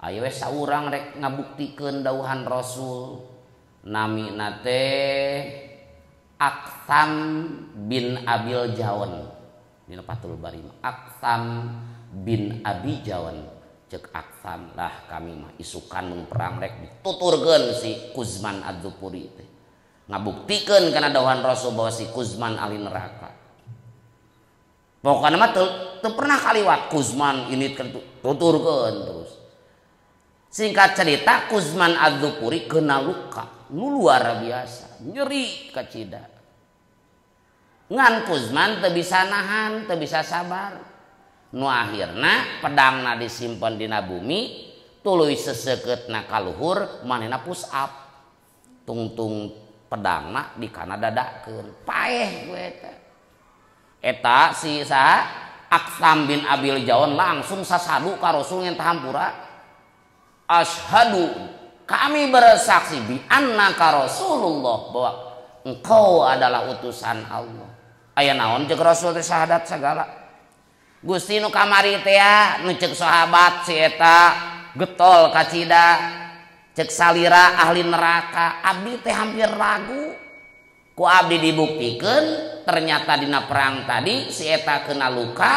Ayo we saurang rek ngabuktikeun dauhan Rasul. Namina teh Aksam bin Abil Jawan. Dina Fathul Bari mah Aksam bin Abi Jawan. Cek Aksam lah kami mah isukan mun perang rek dituturkeun si Kuzman Az-Zupuri teh. Ngabuktikeun kana dawuhan Rasul bahwa si Kuzman ahli neraka. Pokokna mah teu pernah kaliwat Kuzman ini tuturkeun terus. Singkat cerita Kuzman Az-Zupuri kena luka nu luar biasa, nyeri kacida. Ngan Kuzman teu bisa nahan, teu bisa sabar. Nu akhirna pedangna disimpen dina bumi, tuluy seseukeutna ka luhur, manehna push up. Tungtung pedangna dikana dadakeun. Paeh we eta. Eta si saha Aksam bin Abil Jawan langsung sasadu ka Rasul ngenta hampura. Asyhadu, kami bersaksi bi annaka Rasulullah, bahwa engkau adalah utusan Allah. Aya naon ceuk Rasul teh syahadat sagala. Gusti nu kamari teh nu ceuk sahabat si eta getol kacida, ceuk salira ahli neraka, abdi teh hampir ragu. Ku abdi dibuktikeun ternyata dina perang tadi si eta kena luka,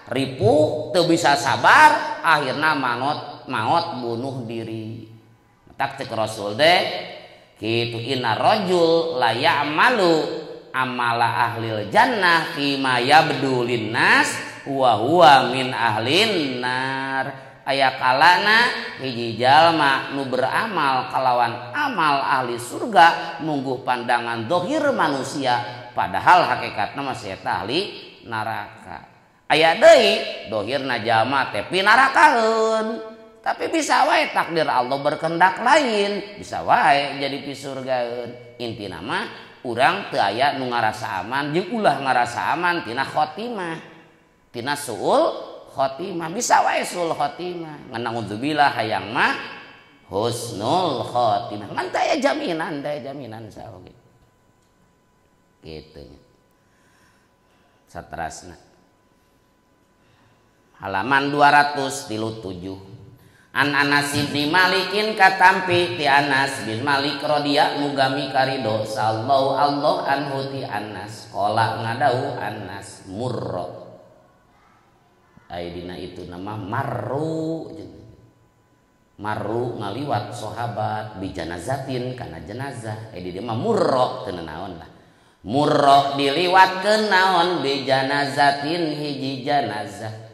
ripuh, teu bisa sabar, akhirna maot bunuh diri. Tak ceuk Rasul teh kitu, inna rajul la ya'malu amala ahlil jannah fima yabdu linnas wa huwa min ahlin nar. Aya kalana hiji jalma nu beramal kalawan amal ahli surga mungguh pandangan dohir manusia, padahal hakikatna mah si eta ahli neraka. Aya deui dohirna jalma teh pinarakaeun, tapi bisa wae takdir Allah berkehendak lain, bisa wae jadi pisurgaeun. Intina mah urang teu aya nu ngarasa aman jeung ulah ngarasa aman tina khotimah, tina suul khotimah. Bisa wae suul khotimah, ngan naudzubillah hayang mah husnul khotimah. Ngan teu aya jaminan, teu aya jaminan saoge. Kitu nya. Saterasna. Halaman 237. An Anas bin Malikin katampi ti Anas bin Malik radhiyallahu mugami karido sallallahu Allah anhu ti Anas qala ngadau Anas murra. Aidina itu nama marru. Marru ngaliwat sahabat bi janazatin kana jenazah. Di dieu mah murra teu naon lah. Murra diliwatkeun naon bi janazatin hiji janazah.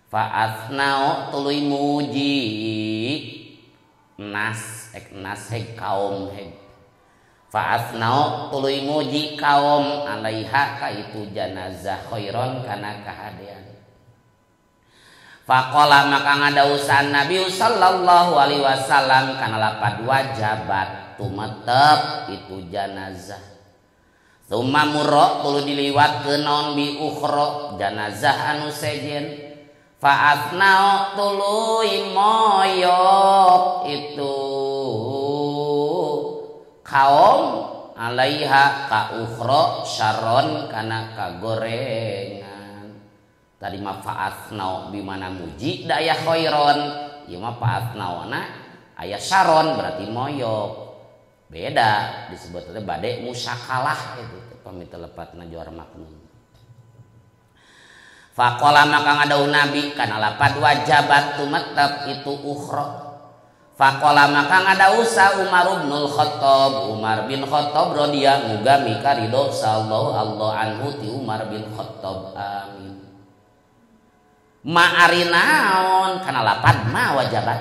Fa'athnau tuluy muji nas ek nas heg kaum heg. Fa'athnau tuluy muji kaum alaiha ka itu janazah khairon kana kahadean. Faqala maka ngadausan Nabi sallallahu alaihi wasallam kana lapad wajabat tumetep itu janazah. Tsumma murra tuluy diliwatkeun naon bi ukhra janazah anu sejen. Fa'athnau tuluy moyok itu kaum alaiha ka ukhra syarron kana kagorengan. Tadi mah fa'athnau bimana muji da aya khairon, ieu mah fa'athnauna aya syaron berarti moyok. Beda disebut teh bade musakalah itu pamit lepatna juara maknun. Faqala maka ngadau Nabi kana lapad wajabat tumetep itu ukhra. Faqala maka ngadau sa Umar bin Khattab, Umar bin Khattab radhiyallahu mugami karidho sallallahu Allah anhu ti Umar bin Khattab amin. Ma arinaon kana lapad ma wajabat.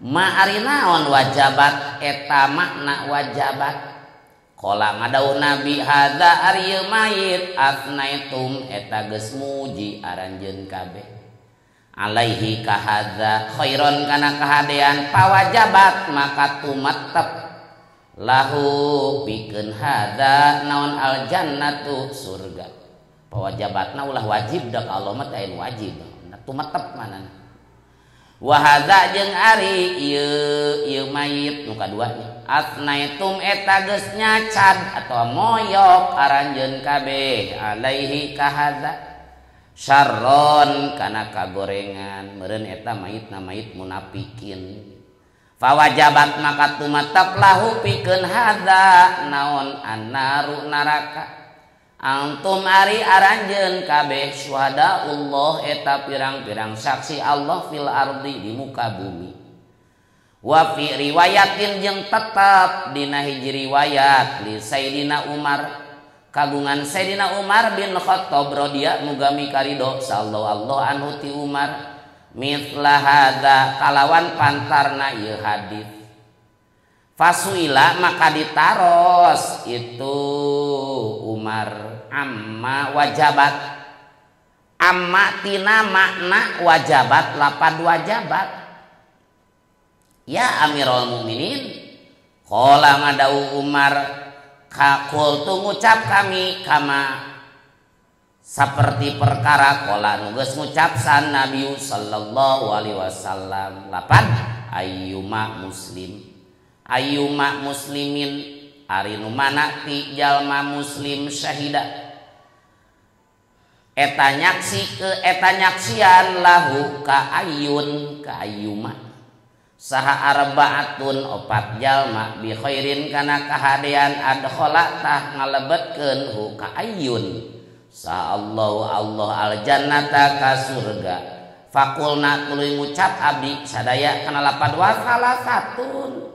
Ma arinaon wajabat eta makna wajabat. Qala ngadau Nabi hadza ari mayit afnaitum eta geus muji aranjeun kabeh. Alaihi ka hadza khairon kana kahadean pawajabat maka tumetep lahu pikeun hadza naon aljannatu surga. Pawajabatna ulah wajib da ka Allah mah teh wajib. Tumetep manana. Wa hadza jeung ari ieu ieu mayit nu kaduanya. Atnaitum eta geus nyacad atau moyok aranjeun kabeh alaihi ka hadza syarron kana kagorengan meureun eta mayitna mayit munafikin. Fawajabat maka tumetep lahu pikeun hadza naon annaru neraka. Antum ari aranjeun kabeh syuhada Allah eta pirang-pirang saksi Allah fil ardi di muka bumi. Wa fi riwayatin jeung tetep dina hiji riwayat li Sayyidina Umar kagungan Sayyidina Umar bin Khattab radhiyallahu mugami karidho sallallahu anhu ti Umar mithla hadza kalawan pantarna ieu hadis. Fasuila maka ditaros itu Umar amma wajabat. Amma tina makna wajabat lapad wajabat. Ya Amirul Mukminin qala ngadau Umar qultu ngucap kami kama seperti perkara qala nu geus ngucap san Nabi sallallahu alaihi wasallam lapad ayyuma muslim ayyuma muslimin ari nu mana ti jalma muslim syahida eta nyaksi ke eta nyaksian lahu ka ayyun ka ayyuma saha arbaatun opat jalma bi khairin kana kahadean adkhala tah ngalebetkeun hu ka ayyun sa Allahu Allah aljannata ka surga. Faqulna tuluy ngucap abdi sadaya kana lapad wa salasatun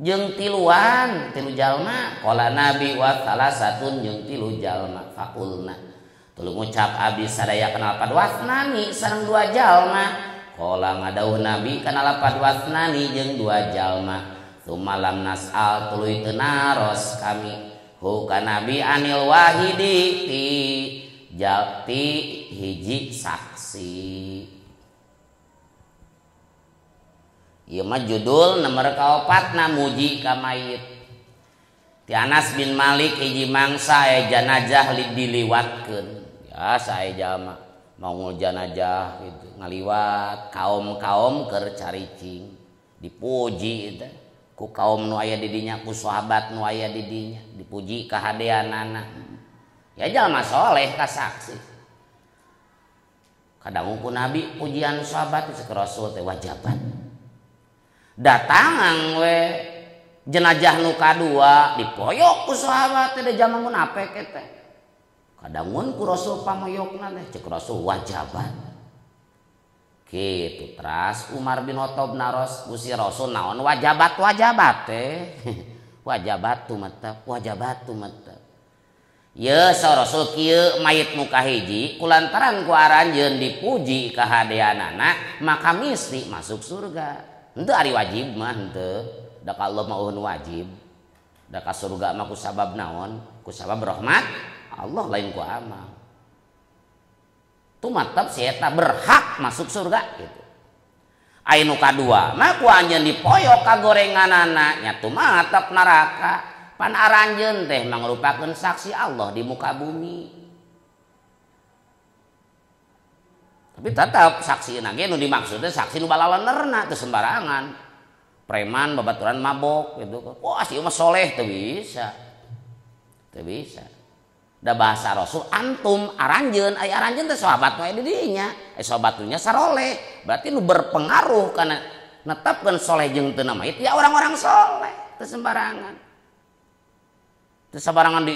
jeung tiluan tilu jalma. Qala Nabi wa salasatun jeung tilu jalma. Faqulna tuluy ngucap abdi sadaya kana lapad wasnani sareng dua jalma. Qala ngadauh Nabi kana lapad wasnani jeung dua jalma. Sumalam nas'al tuluy teu naros kami hu ka Nabi anil wahidi ti jalti hiji saksi. Ieu mah judul nomor kaopatna muji ka mayit. Ti Anas bin Malik hiji mangsa aya janazah diliwatkeun. Ya sae jalma mau janazah gitu ngaliwat kaum-kaum keur caricing dipuji teh ku kaum nu aya di dinya ku sahabat nu aya di dinya dipuji kahadeanana. Ya jalma soleh ka saksi. Kadangu ku Nabi pujian sahabat cek Rasul teh wajabat. Datangan we jenazah nu kadua dipoyok ku sahabat teh da jaman munafik teh. Kadangun ku Rasul pamoyokna teh cek Rasul wajabat. Gitu teras Umar bin Khattab naros Gusti Rasul naon wajabat wajabat teh. Wajabat tumetep wajabat tumetep. Ye sa Rasul kieu mayit nu kahiji kulantaran ku aranjeun dipuji kahadeanana maka mesti masuk surga. Henteu ari wajib mah henteu. Da ka Allah mah eueun wajib. Da ka surga mah ku sabab naon? Ku sabab rahmat Allah lain ku amal. Tumatep si eta berhak masuk surga gitu. Aya nu kadua mah ku anjeun dipoyok ka gorenganana nya tumatep neraka. Pan aranjeun teh mangrupakeun saksi Allah di muka bumi. Tapi tetap saksi ge nu dimaksud teh saksi nu balalenerna teu sembarangan. Preman babaturan mabok gitu. Wah si mah soleh teu bisa. Teu bisa. Da bahasa Rasul antum aranjeun, aya aranjeun teh sahabat wae di dinya. Sahabatnya saroleh. Berarti nu berpengaruh kana netepkeun soleh jeung teu mayit ya orang-orang soleh teu sembarangan. Teu sembarangan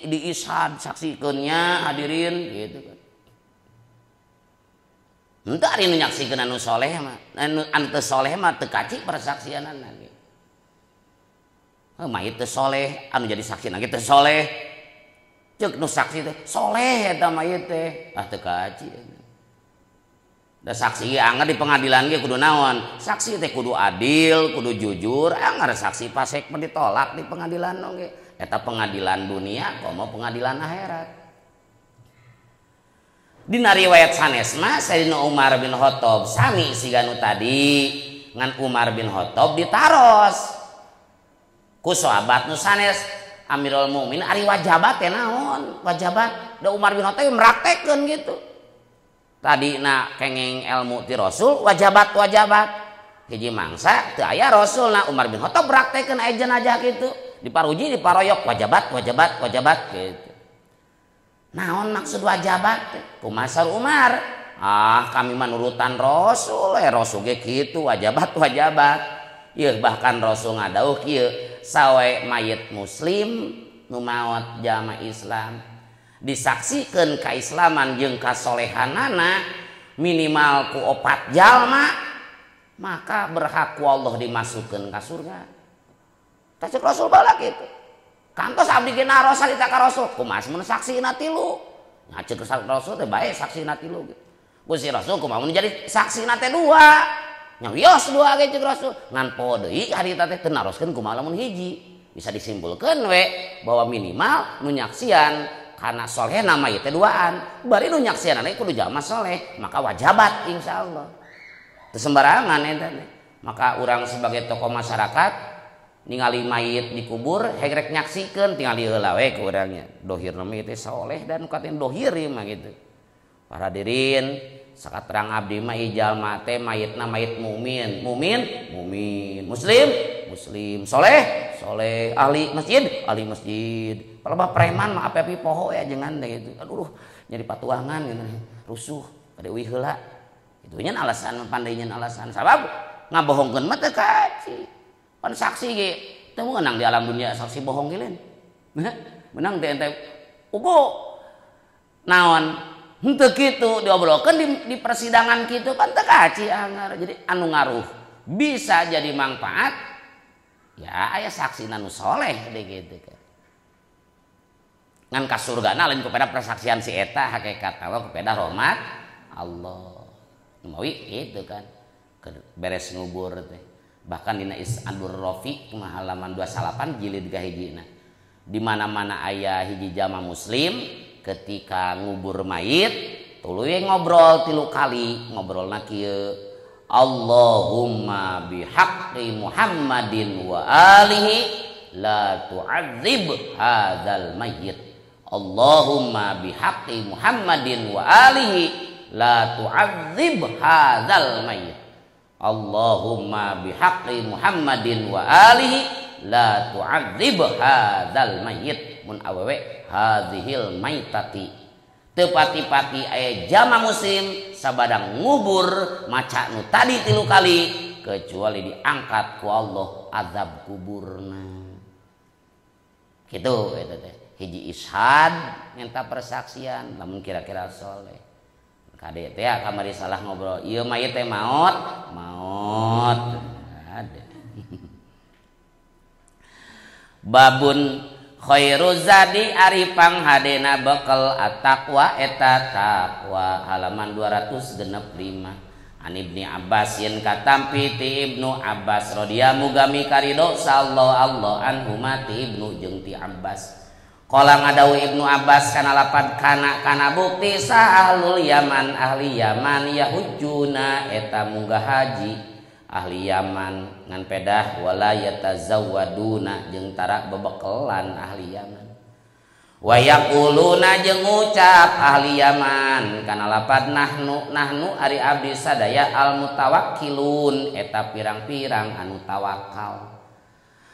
diishad saksikeunnya hadirin gitu kan. Henteu ari nu nyaksikeun anu soleh mah, anu teu soleh mah teu kaci persaksianana ge. Mayit teu soleh, anu jadi saksi ge teu soleh. Ceuk nu saksi teh soleh eta mayit teh, ah teu kaci. Da saksi ge anggar di pengadilan ge kudu naon? Saksi teh kudu adil, kudu jujur, anggar saksi pasek mah ditolak di pengadilan oge. Eta pengadilan dunia komo pengadilan akhirat. Dina riwayat sanes mah Sayyidina Umar bin Khattab sami siga nu tadi ngan Umar bin Khattab ditaros ku sahabat nu sanes Amirul Mukminin ari wajabat teh naon? Wajabat da Umar bin Khattab meraktekeun gitu. Tadina kenging ilmu ti Rasul wajabat wajabat. Hiji mangsa teu aya Rasulna Umar bin Khattab praktekeun aya jenazah kitu. Diparuji diparoyok wajabat wajabat wajabat gitu. Naon maksud wajabat? Kumaha Umar? Ah kami manurutan Rasul, Rasul ge kitu wajabat wajabat. Ieu bahkan Rasul ngadauh kieu sawe mayit muslim nu maot jama Islam disaksikeun kaislaman jeung kasolehanana minimal ku 4 jalma maka berhak ku Allah dimasukkeun ka surga. Tah ceuk Rasul baheula kitu. Kantos abdi ge naros harita ka Rasul kumaha mun saksina tilu. Nah ceuk Rasul teh bae saksina tilu gitu. Gusti Rasul kumaha mun jadi saksina teh 2. Nya wios 2 ge ceuk Rasul. Ngan poho deui harita teh teu naroskeun kumaha lamun hiji. Bisa disimpulkeun we bahwa minimal nu nyaksian karena soleh nama ieu teh duaan. Bari nu nyaksian kudu jalma soleh, maka wajabat insyaallah. Teu sembarangan eta teh. Maka urang sebagai tokoh masyarakat ningali mayit dikubur hegrek nyaksikeun tingali heula we ku urangnya. Dohirna mah teh soleh dan katen dohir mah gitu. Para hadirin sakaterang abdi mah jalma teh mayitna mayit mukmin, mukmin, mukmin, muslim, muslim, soleh, soleh, ahli masjid, ahli masjid. Palebah preman mah api-api poho ya jangan teh gitu. Aduh, nyari patuangan gitu. Rusuh kade uih heula. Itu nya alasan pandainya alasan sabab ngabohongkeun mah teu kaci. Pan saksi ge teu meunang di alam dunia saksi bohong ge lain. Menang teh ente ugo naon henteu kitu diobrolkeun di persidangan kitu pan teu kaci anggar. Jadi anu ngaruh bisa jadi manfaat ya aya saksi nu soleh deh gitu kan. Ngan ka surgana lain kepada persaksian si eta hakikat tawa kepada rahmat Allah. Mawi gitu kan. Beres ngubur teh. Bahkan dina Is'adur Rafi halaman 28 jilid kahijina. Di mana-mana aya hiji jama muslim ketika ngubur mayit tuluy ngobrol 3 kali, ngobrolna kieu. Allahumma bihaqqi Muhammadin wa alihi la tu'adzib hadzal mayyit. Allahumma bihaqqi Muhammadin wa alihi la tu'adzib hadzal mayyit. Allahumma bihaqqi Muhammadin wa alihi la tu'adzib hadzal mayyit. Mun awewe hadzihil maitati. Teu pati-pati aya jama muslim sabadang ngubur maca nu tadi 3 kali kecuali diangkat ku Allah azab kuburna. Kitu eta teh. Hiji ishad minta persaksian lamun kira-kira soleh. Kade teh kamari salah ngobrol. Ieu mah ieu teh maot, maot. Ada. Babun khairu zadi ari panghadena bekel at-taqwa eta taqwa halaman 265. An Ibni Abbas yen katampi ti Ibnu Abbas radhiyallahu mugami karido sallallahu Allah anhuma ti Ibnu jeung ti Abbas. Qala ngadawu Ibnu Abbas kana lapad kana kana bukti sa ahlul Yaman ahli Yaman yahujuna eta munggah haji ahli Yaman ngan pedah wala yatazawwaduna jeung tara bebekelan ahli Yaman. Wa yaquluna jeung ngucap ahli Yaman kana lapad nahnu nahnu ari abdi sadaya al mutawakkilun eta pirang-pirang anu tawakal.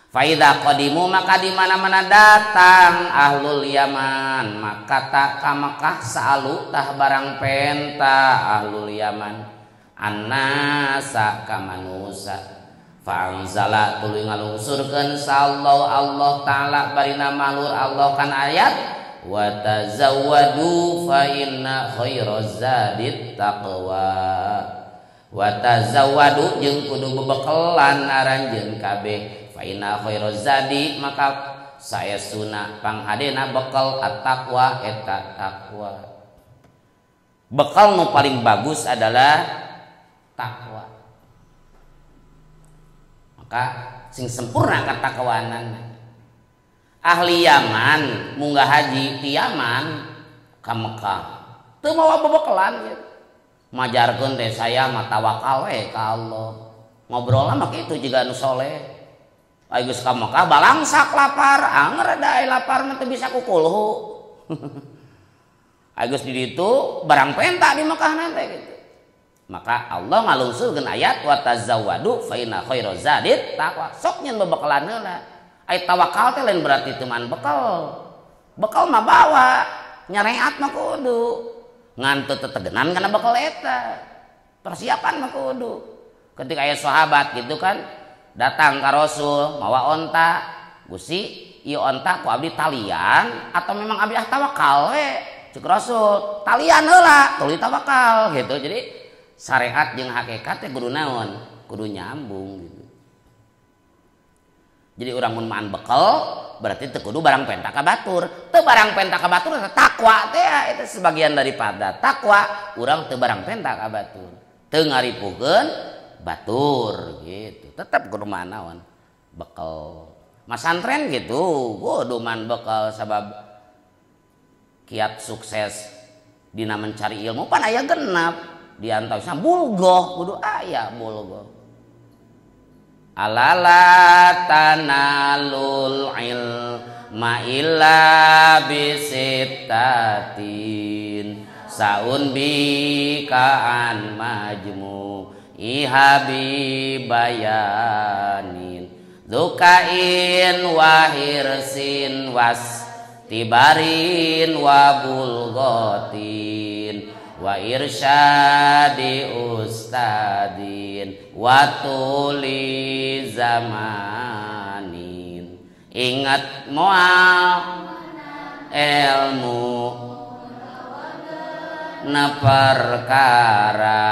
Faida qadimu maka di mana-mana datang ahlul Yaman maka tak ka Mekah saalu tah barang penta ahlul Yaman annasa ka manusa. Fa'anzala tuluy ngalungsurkeun sallallahu Allah taala barina mahlur Allah kan ayat wa tazawwadu fa inna khairaz zadit taqwa. Wa tazawwadu jeung kudu bebekelan aranjeun kabeh fa inna khairaz zadi maka saestuna panghadena bekal at-taqwa eta takwa. Bekal nu paling bagus adalah takwa. Maka sing sempurna katakwanan. Ahli Yaman munggah haji ti Yaman ka Mekah teu mawa bebekelan gitu. Majarkeun teh saya mah tawakal we ka Allah. Ngobrolna mah kitu jiga nu soleh. Ai geus ka Mekah balangsak lapar, anger da ai lapar mah teu bisa kukulhu. Ai geus di ditu barang penta di Mekah nanti gitu. Maka Allah ngalungsurkeun ayat wa tazawwadu fa inna khairaz zadit taqwa. Sok nyeun bebekalan heula. Ai tawakal teh lain berarti teu man bekal. Bekal mah bawa, nyareat mah kudu. Ngan teu tetegenan kana bekal eta. Persiapan mah kudu. Ketika aya sahabat gitu kan datang ka Rasul mawa onta. Gusti, ieu onta ku abdi talian atau memang abdi ah tawakal we? Cek Rasul, talian heula, tuluy tawakal gitu. Jadi syariat jeung hakikat teh kudu naon? Kudu nyambung gitu. Jadi urang mun maan bekal berarti teu kudu barang penta ka batur. Teu barang penta ka batur eta takwa teh eta sebagian daripada takwa, urang teu barang penta ka batur. Teu ngaripukeun batur gitu. Tetep kudu maan naon? Bekal. Masantren gitu, kudu maan bekal sabab kiat sukses dina mencari ilmu pan aya genap. Di antaranya bulgoh kudu aya bulgoh. Alala tanalul ilma illa bisittatin saun bikaan majmu ihabi bayanin dukain wahirsin was tibarin wa bulgotin wa irsyadi ustadin wa tuli zamanin. Ingat moal ilmu na perkara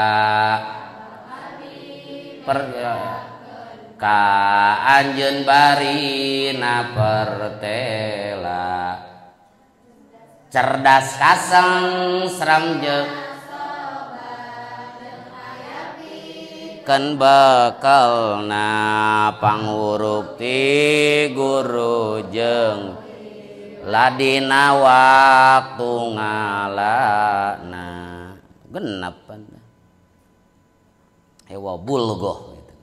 ka anjeun bari na pertela cerdas kaseng serang jeung ken bekelna panguruk ti guru jeung ladina waktu ngalana genep hewa bulgoh gitu.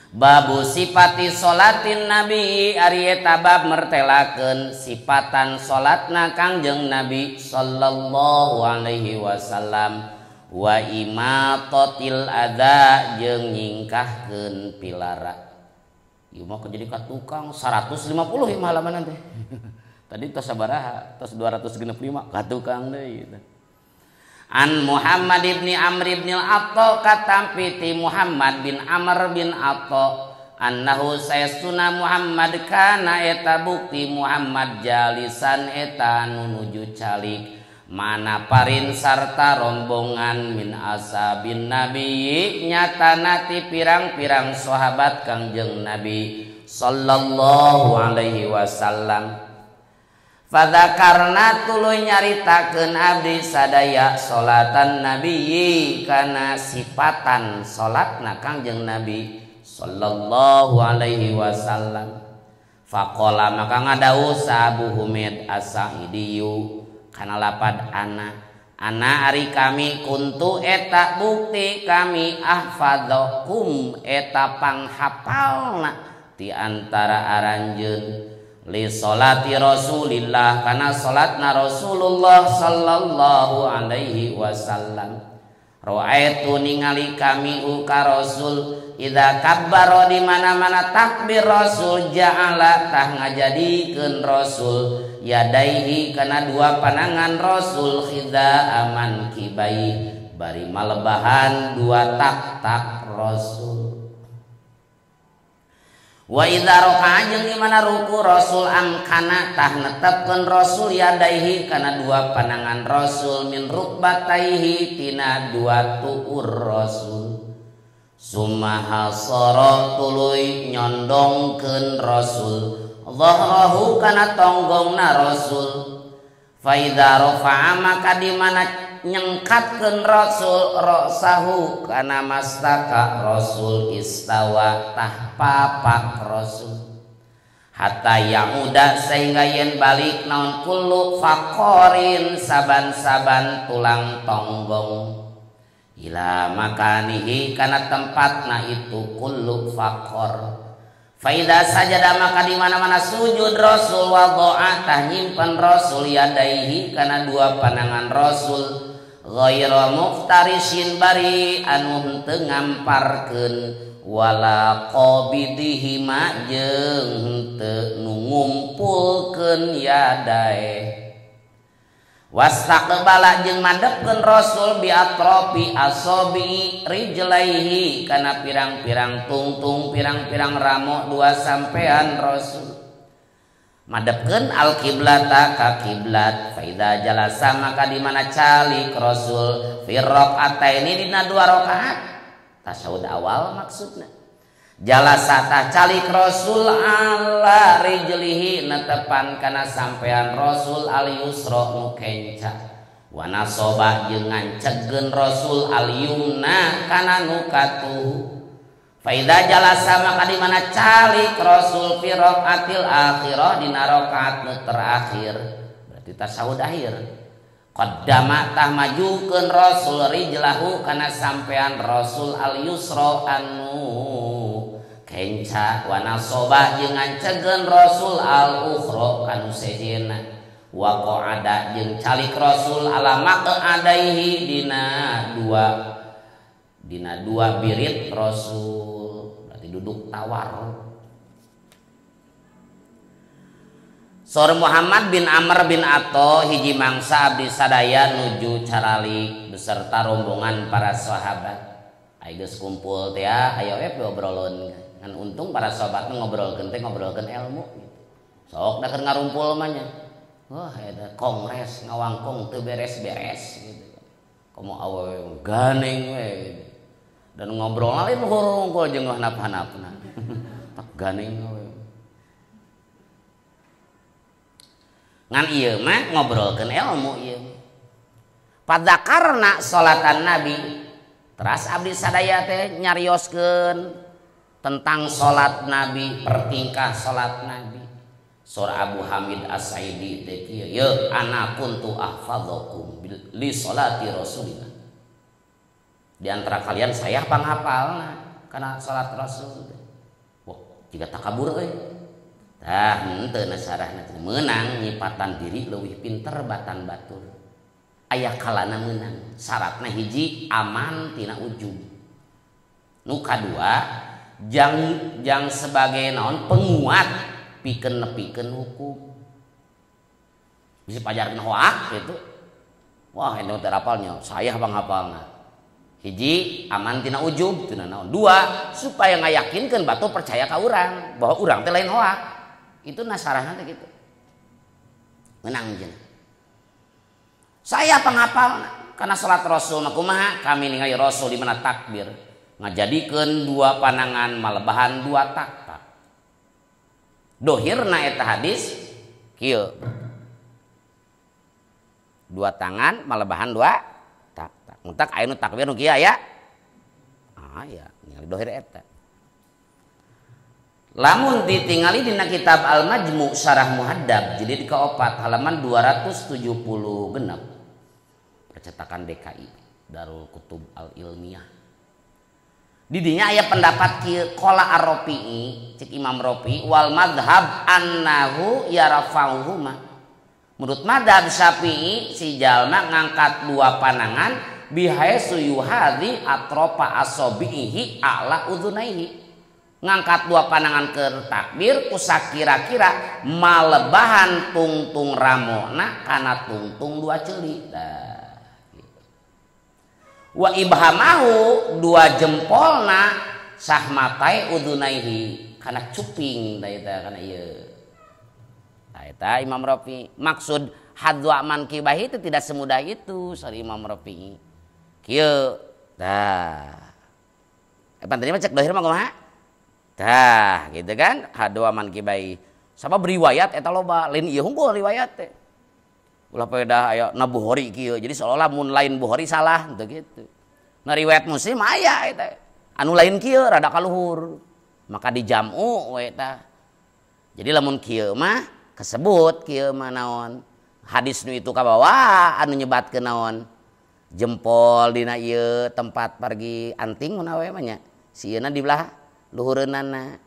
Babu sifati sholatin nabi ari eta bab mertelakeun sifatan salatna Kangjeng Nabi sallallahu alaihi wasallam wa imatatil adza jeung nyingkahkeun pilara. Ieu mah jadi ka tukang 150 ieu halaman teh. Tadi tos sabaraha? Tos 265 ka tukang deui gitu. An Muhammad ibni Amr ibn al-Atha katampi ti Muhammad bin Amr bin Atha annahu saestuna Muhammad kana eta bukti Muhammad jalisan eta anu nuju calik mana parin sarta rombongan min ashabin nabi nyatana ti pirang-pirang sahabat Kangjeng Nabi sallallahu alaihi wasallam. Fadzakarna tuluy nyaritakeun abdi sadaya salatan nabiyyi kana sifatan salatna Kangjeng Nabi sallallahu alaihi wasallam. Faqala maka ngadawuh Abu Humaid As-Sa'idiyu kana lapad ana ana ari kami kuntu eta bukti kami ahfadzakum eta panghapalna ti antara aranjeun li sholati Rasulillah kana salatna Rasulullah sallallahu alaihi wasallam. Ra'aitu ningali kami ka Rasul idza kabbara di mana-mana takbir Rasul ja'ala tah ngajadikeun Rasul yadaihi kana dua panangan Rasul khidha aman kibai bari malebahan dua tak-tak Rasul. Wa idza raka'a jeung di mana ruku Rasul amkana tah netepkeun Rasul yadaihi kana dua panangan Rasul min rukbataihi tina dua tuur Rasul. Summa hasara tuluy nyondongkeun Rasul dhahrahu kana tonggongna Rasul. Fa idza rafa'a maka di mana nyengkatkeun Rasul ra'sahu kana mastaka Rasul istawa tah papak Rasul hatta ya'uda sehingga yen balik naon kullu faqorin saban-saban tulang tonggong ila makanihi kana tempatna itu kullu faqor. Fa idza sajada maka di mana-mana sujud Rasul wadha'a tah nyimpen Rasul yadaihi kana dua panangan Rasul ghaira muftarishin bari anu henteu ngamparkeun wala qabidihi ma jeung henteu nu ngumpulkeun yadae. Wastaqbala jeung madepkeun Rasul bi atrofi asobi rijlaihi kana pirang-pirang tungtung pirang-pirang ramo dua sampean Rasul madepkeun al-kiblata ka kiblat. Fa idza jalasa maka di mana calik Rasul fi rakaataini dina dua rakaat tasyahud awal maksudna jalasa tah calik Rasul ala rijlihi netepan kana sampean Rasul al yusra nu kenca wa nasoba jeung ngancegkeun Rasul al yumna kana nu katuhu. Fa idza jalasa maka di mana calik Rasul fi rakaatil akhirah dina rakaat nu terakhir berarti tasyahud akhir qaddama tah majukeun Rasul rijlahu kana sampean Rasul al yusra anu kenca wa nasobah jeung ngancegkeun Rasul al ukhra kanu sejenna wa qa'ada jeung calik Rasul ala maq'adaihi dina dua birit Rasul berarti duduk tawar. Sor Muhammad bin Amr bin Atha hiji mangsa abdi sadaya nuju caralik beserta rombongan para sahabat. Ayo geus kumpul teh ayo we obrolon. Ngan untung para sahabat ngobrolkeun teh ngobrolkeun ilmu gitu. Sok da keur ngarumpul mah nya. Wah eta kongres ngawangkong teu beres-beres gitu. Komo awewe ganeng we gitu. Dan ngobrol lain hurungkul jeung hanap-hanapna. Tak ganeng we. Ngan ieu mah ngobrolkeun ilmu ieu. Padzakarna salatan Nabi. Teras abdi sadaya teh nyarioskeun tentang salat Nabi, pertingkah salat Nabi. Surah Abu Hamid As-Saidi teh kieu, "Ye ana kuntu ahfadzakum li salati Rasulillah." Di antara kalian saya panghapalna kana salat Rasul. Wah, jiga takabur euy. Tah henteu nasarahna meunang nyipatan diri leuwih pinter batan batur. Aya kalana meunang, syaratna hiji aman tina ujub. Nu kadua jang sebagai naon penguat pikeun nepikeun hukum. Bisa pajarkeun hoak gitu. Wah, ini teh hafalnya, saya panghafalna. Hiji aman tina ujub tina naon. Dua, supaya ngayakinkeun batur percaya ka urang bahwa urang teh lain hoak. Itu nasarahna teh gitu. Menang cenah. Saya penghafalna karena salat Rasul mah kumaha? Kami ningali Rasul di mana takbir ngajadikeun dua panangan malebahan dua taktak. Dohirna eta hadis kieu. Dua tangan malebahan dua tak. Mutak aya nu takbir nu kieu aya. Ah ya, ningali dohir eta. Lamun ditingali dina kitab Al-Majmu' Syarah Muhaddab jilid keopat halaman 276 percetakan DKI Darul Kutub Al-Ilmiah. Didinya aya pendapat kieu qala Ar-Rafi'i cek Imam Rafi'i wal madhab annahu yarfa'uhuma. Menurut madhab Syafi'i si jalma ngangkat dua panangan bihaitsu yuhadhi atrofa asabihi a'la udhunaihi. Ngangkat dua panangan ke takbir kusa kira-kira malebahan tungtung ramona kana tungtung dua ceuli. Dah. Gitu. Wa ibhamahu dua jempolna sahmatai udhunaihi kana cuping da eta kana ieu. Eta Imam Rafi maksud hadwa mankibahi itu tidak semudah itu sari Imam Rafi kieu tah pan tadi mah cek dohir mah kumaha tah gitu kan hadwa mankibahi sabab riwayat eta loba lain ieu hungkul riwayat teh ulah pedah aya na Bukhari kieu jadi seolah-olah mun lain Bukhari salah teu gitu. Nah riwayat Muslim aya eta anu lain kieu rada kaluhur maka dijamu we tah. Jadi lamun kieu mah kesebut kieu mah naon hadis nu itu kabawa anu nyebatkeun naon jempol dina ieu tempat pergi anting mun awe mah nya si ieuna di belah luhureunana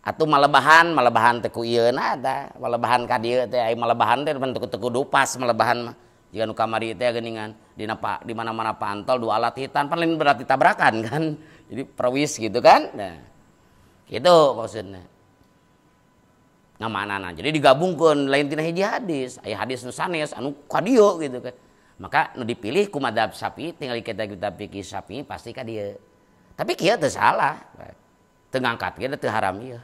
atuh malebahan malebahan teh ku ieuna tah malebahan ka dieu teh ai malebahan teh teu kudu pas malebahan mah jiga nu kamari teh geuningan dina pak di mana-mana pantol dua alat hitan pan lain berarti tabrakan kan jadi perwis gitu kan nah gitu maksudnya ngamanana. Jadi digabungkeun lain tina hiji hadis, aya hadis nu sanes anu ka dieu gitu kan. Maka nu dipilih ku madzhab Syafi'i tinggal kita fikih Syafi'i pasti ka dieu. Tapi kieu teu salah. Teu ngangkat ge teu haram ieu.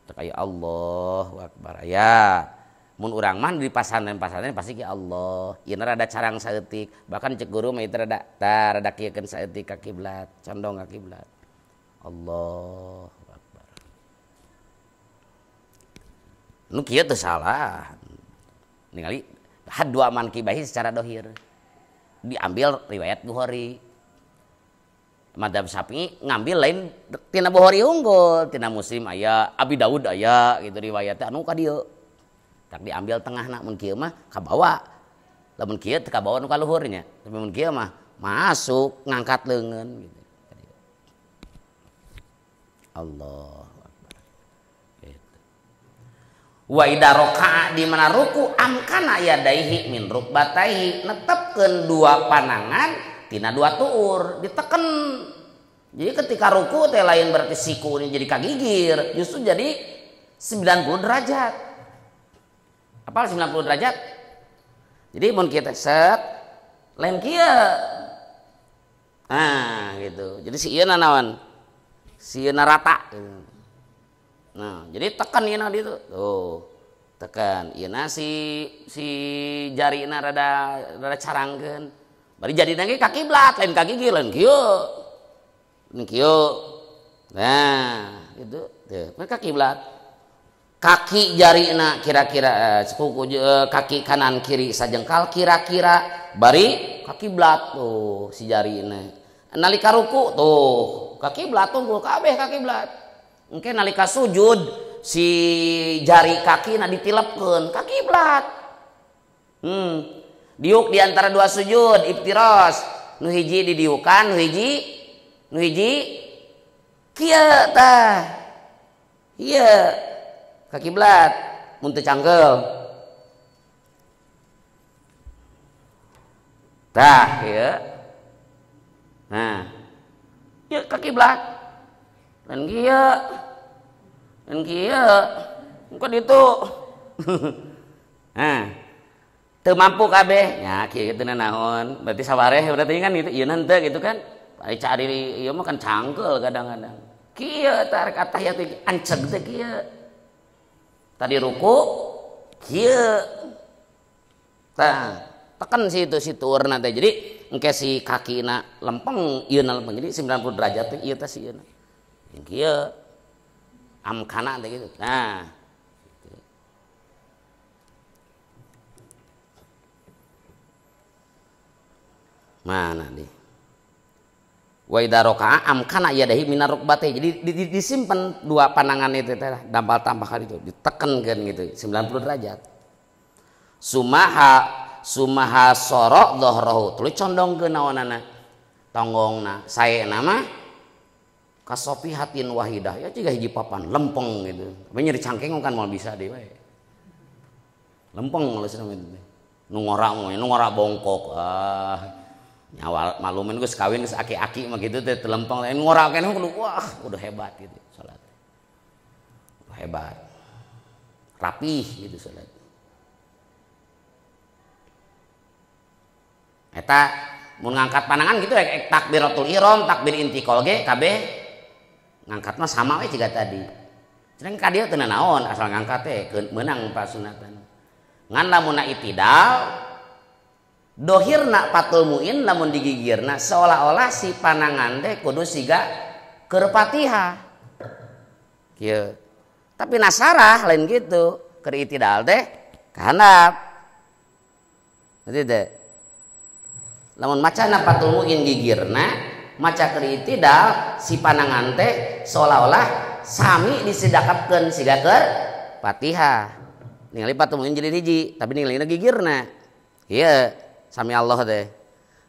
Teu aya Allahu Akbar. Aya mun urang mah di pasantren-pasantren pasti ki Allah. Ieu rada carang saeutik, bahkan cek guru mah ieu rada tah rada kieukeun saeutik ka kiblat, condong ka kiblat. Allah. Nu kieu teu salah. Ningali hadwa mankibahi secara dohir. Diambil riwayat Bukhari. Madzhab Syafi'i ngambil lain tina Bukhari unggul, tina Muslim aya, Abi Daud aya gitu riwayatnya anu ka dieu. Tak diambil tengahna mun kieu mah kabawa. Lamun kieu teu kabawa nu ka luhurnya. Tapi mun kieu mah masuk ngangkat leungeun gitu. Allah. Wa idza raka'a di mana ruku amkana yadaihi min rukbataihi netepkeun dua panangan tina dua tuur diteken. Jadi ketika ruku teh lain berarti siku ini jadi kagigir, justru jadi 90 derajat. Apal 90 derajat? Jadi mun kita set lain kieu. Nah, gitu. Jadi si ieu naon? Si ieu rata gitu. Nah, jadi tekan ieu na ditu. Tuh. Tekan ieu na si jarina rada rada carangkeun. Bari jadina ge ka kiblat, lain ka gigi, lain kieu. Lain kieu. Nah, gitu. Tuh, ka kiblat. Kaki jarina kira-kira kuku kaki kanan kiri sajengkal kira-kira bari ka kiblat tuh si jarina. Nalika ruku tuh, ka kiblat tunggul kabeh ka kiblat. Engke nalika sujud si jari kaki na ditilepkeun ka kiblat. Diuk di antara dua sujud iftiros. Nu hiji didiukan, nu hiji kieu tah. Ieu ka kiblat mun teu cangkeul. Tah ieu. Nah. Ieu ka kiblat. Dan kieu. Dan kieu. Engko ditu. Nah, Teu mampu kabeh nya kieu teu naon berarti sawareh berarti kan itu ieu henteu gitu kan. Ari cari ieu mah kan cangkeul kadang-kadang. Kieu tah rek atahiyat anceg teh kieu. Tadi ruku kieu. Tah tekan situ si turna teh. Jadi engke si kakina lempeng ieu na lempeng. Jadi 90 derajat teh ieu teh si ieu. Kieu amkana teh gitu. Nah mana nih wa idza raka'a amkana yadahi minar rukbati. Jadi disimpan dua panangan itu teh dampal tambah kali itu ditekankeun gitu 90 derajat. Sumaha soro dhahrahu tuluy condongkeun naonana tonggongna saena mah kasopi hatin wahidah ya jiga hiji papan lempeng gitu. Tapi nyeri cangkeng kan moal bisa deui wae. Lempeng leusna mah nu ngora mah nu ngora bongkok ah nyawa malumin geus kawin geus aki-aki mah gitu teh lempeng lain ngora keneh kudu wah udah hebat gitu salat. Udah hebat. Rapih gitu salat. Eta mun ngangkat panangan gitu rek takbiratul ihram, takbir intiqal ge kabeh ngangkat mah sama we jiga tadi. Cenah ka dieu teu naon asal ngangkat teh meunang pasunatan. Ngan lamun itidal dohirna Fathul Muin lamun digigirna seolah-olah si panangan teh kudu siga keur Fatihah. Kieu. Tapi nasarah lain gitu, keur itidal teh ka handap. Ngerti teh? Lamun macana Fathul Muin gigirna maca keur itidal si panangan teh seolah-olah sami disedakapkeun siga keur Fatihah. Ningali Fathul Muin jadi hiji, tapi ningalina gigirna. Ieu sami Allah teh.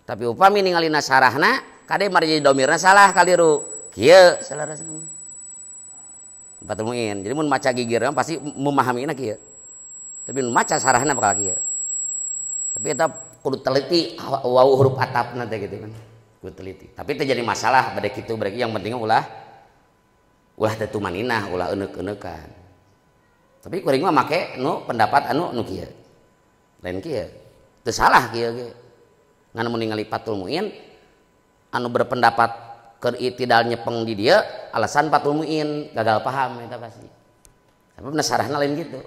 Tapi upami ningalina sarahna kade mari jadi domirna salah kaliru. Kieu salah rasana. Fathul Muin. Jadi mun maca gigirna pasti memahaminya kieu. Tapi mun maca sarahna bakal kieu. Tapi eta kudu teliti wau huruf atapna teh gitu kan. Kudu teliti. Tapi teu jadi masalah bade kitu bade yang penting ulah ulah teu tumaninah, ulah euneuк-eueukan. Tapi kuring mah make nu pendapat anu nu kieu. Lain kieu. Teu salah kieu ge. Ngan mun ningali Fathul Muin anu berpendapat keur itidal nyepeng di dieu alasan Fathul Muin gagal paham eta pasti. Tapi nasarahna lain gitu.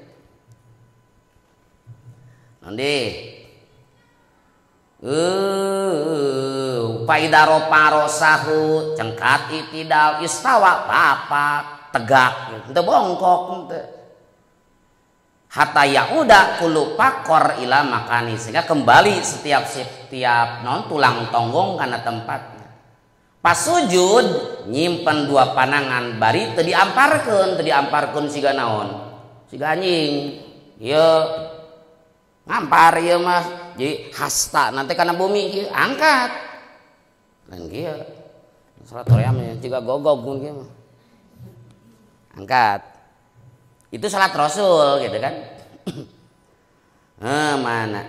Nanti paidaro parosahu cengkat itidal istawa papak tegak henteu bongkok henteu. Hatta yauda kullu pakor ila makani sehingga kembali setiap non tulang tonggong karena tempatnya. Pas sujud nyimpen dua panangan bari teu diamparkeun siga naon? Siga anjing. Ieu ngampar ieu mah. Jadi hasta nanti karena bumi ieu angkat. Lain kieu. Salat toream jiga gogog mun kieu mah. Angkat. Itu salat Rasul gitu kan. Mana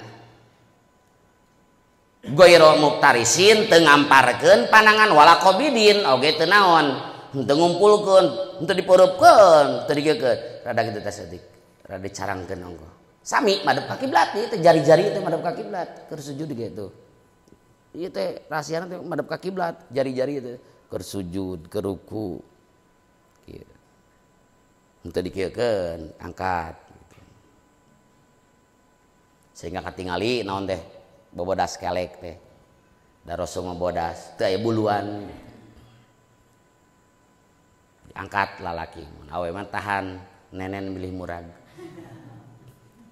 goiro muktarisin teu ngamparkeun panangan wala qabidin oge teu naon henteu ngumpulkeun henteu dipeureupeun teu digeukeun rada kitu teh saeutik rada dicarangkeun ongkoh sami madep ka kiblat ieu teh jari-jari teh madep ka kiblat keur sujud gitu ieu teh rahasiana teh madep ka kiblat jari-jari teh keur sujud keur ruku kieu henteu dikieukeun angkat gitu. Sehingga katingali naon teh bobodas kelek teh da rasul mah bodas teu aya buluan diangkat lalaki mun awe mah tahan nenen bilih murag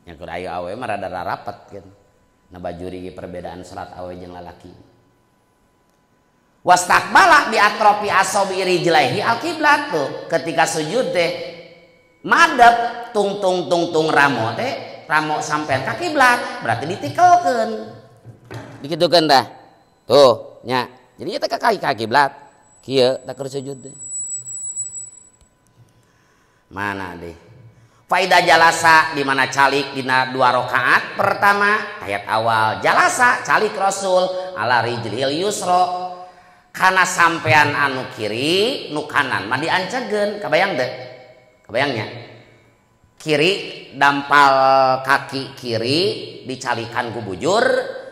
nya keur aya awe mah rada rarapet kan na bajuri ge perbedaan salat awe jeung lalaki wastaqbala bi atrofi asabi rijlaihi al-qiblat tuh ketika sujud teh madep tung tung tung tung ramo teh ramo sampean ka kiblat berarti ditikelkeun dikitukeun dah tuh nya jadi eta ka kiblat kieu tah keur sujud teh mana deh faida jalasa di mana calik dina dua rakaat pertama ayat awal jalasa calik rasul ala rijlil yusra kana sampean anu kiri nu kanan mah diancegeun kabayang teh kabayangnya Kiri dampal kaki kiri dicalikan ku bujur,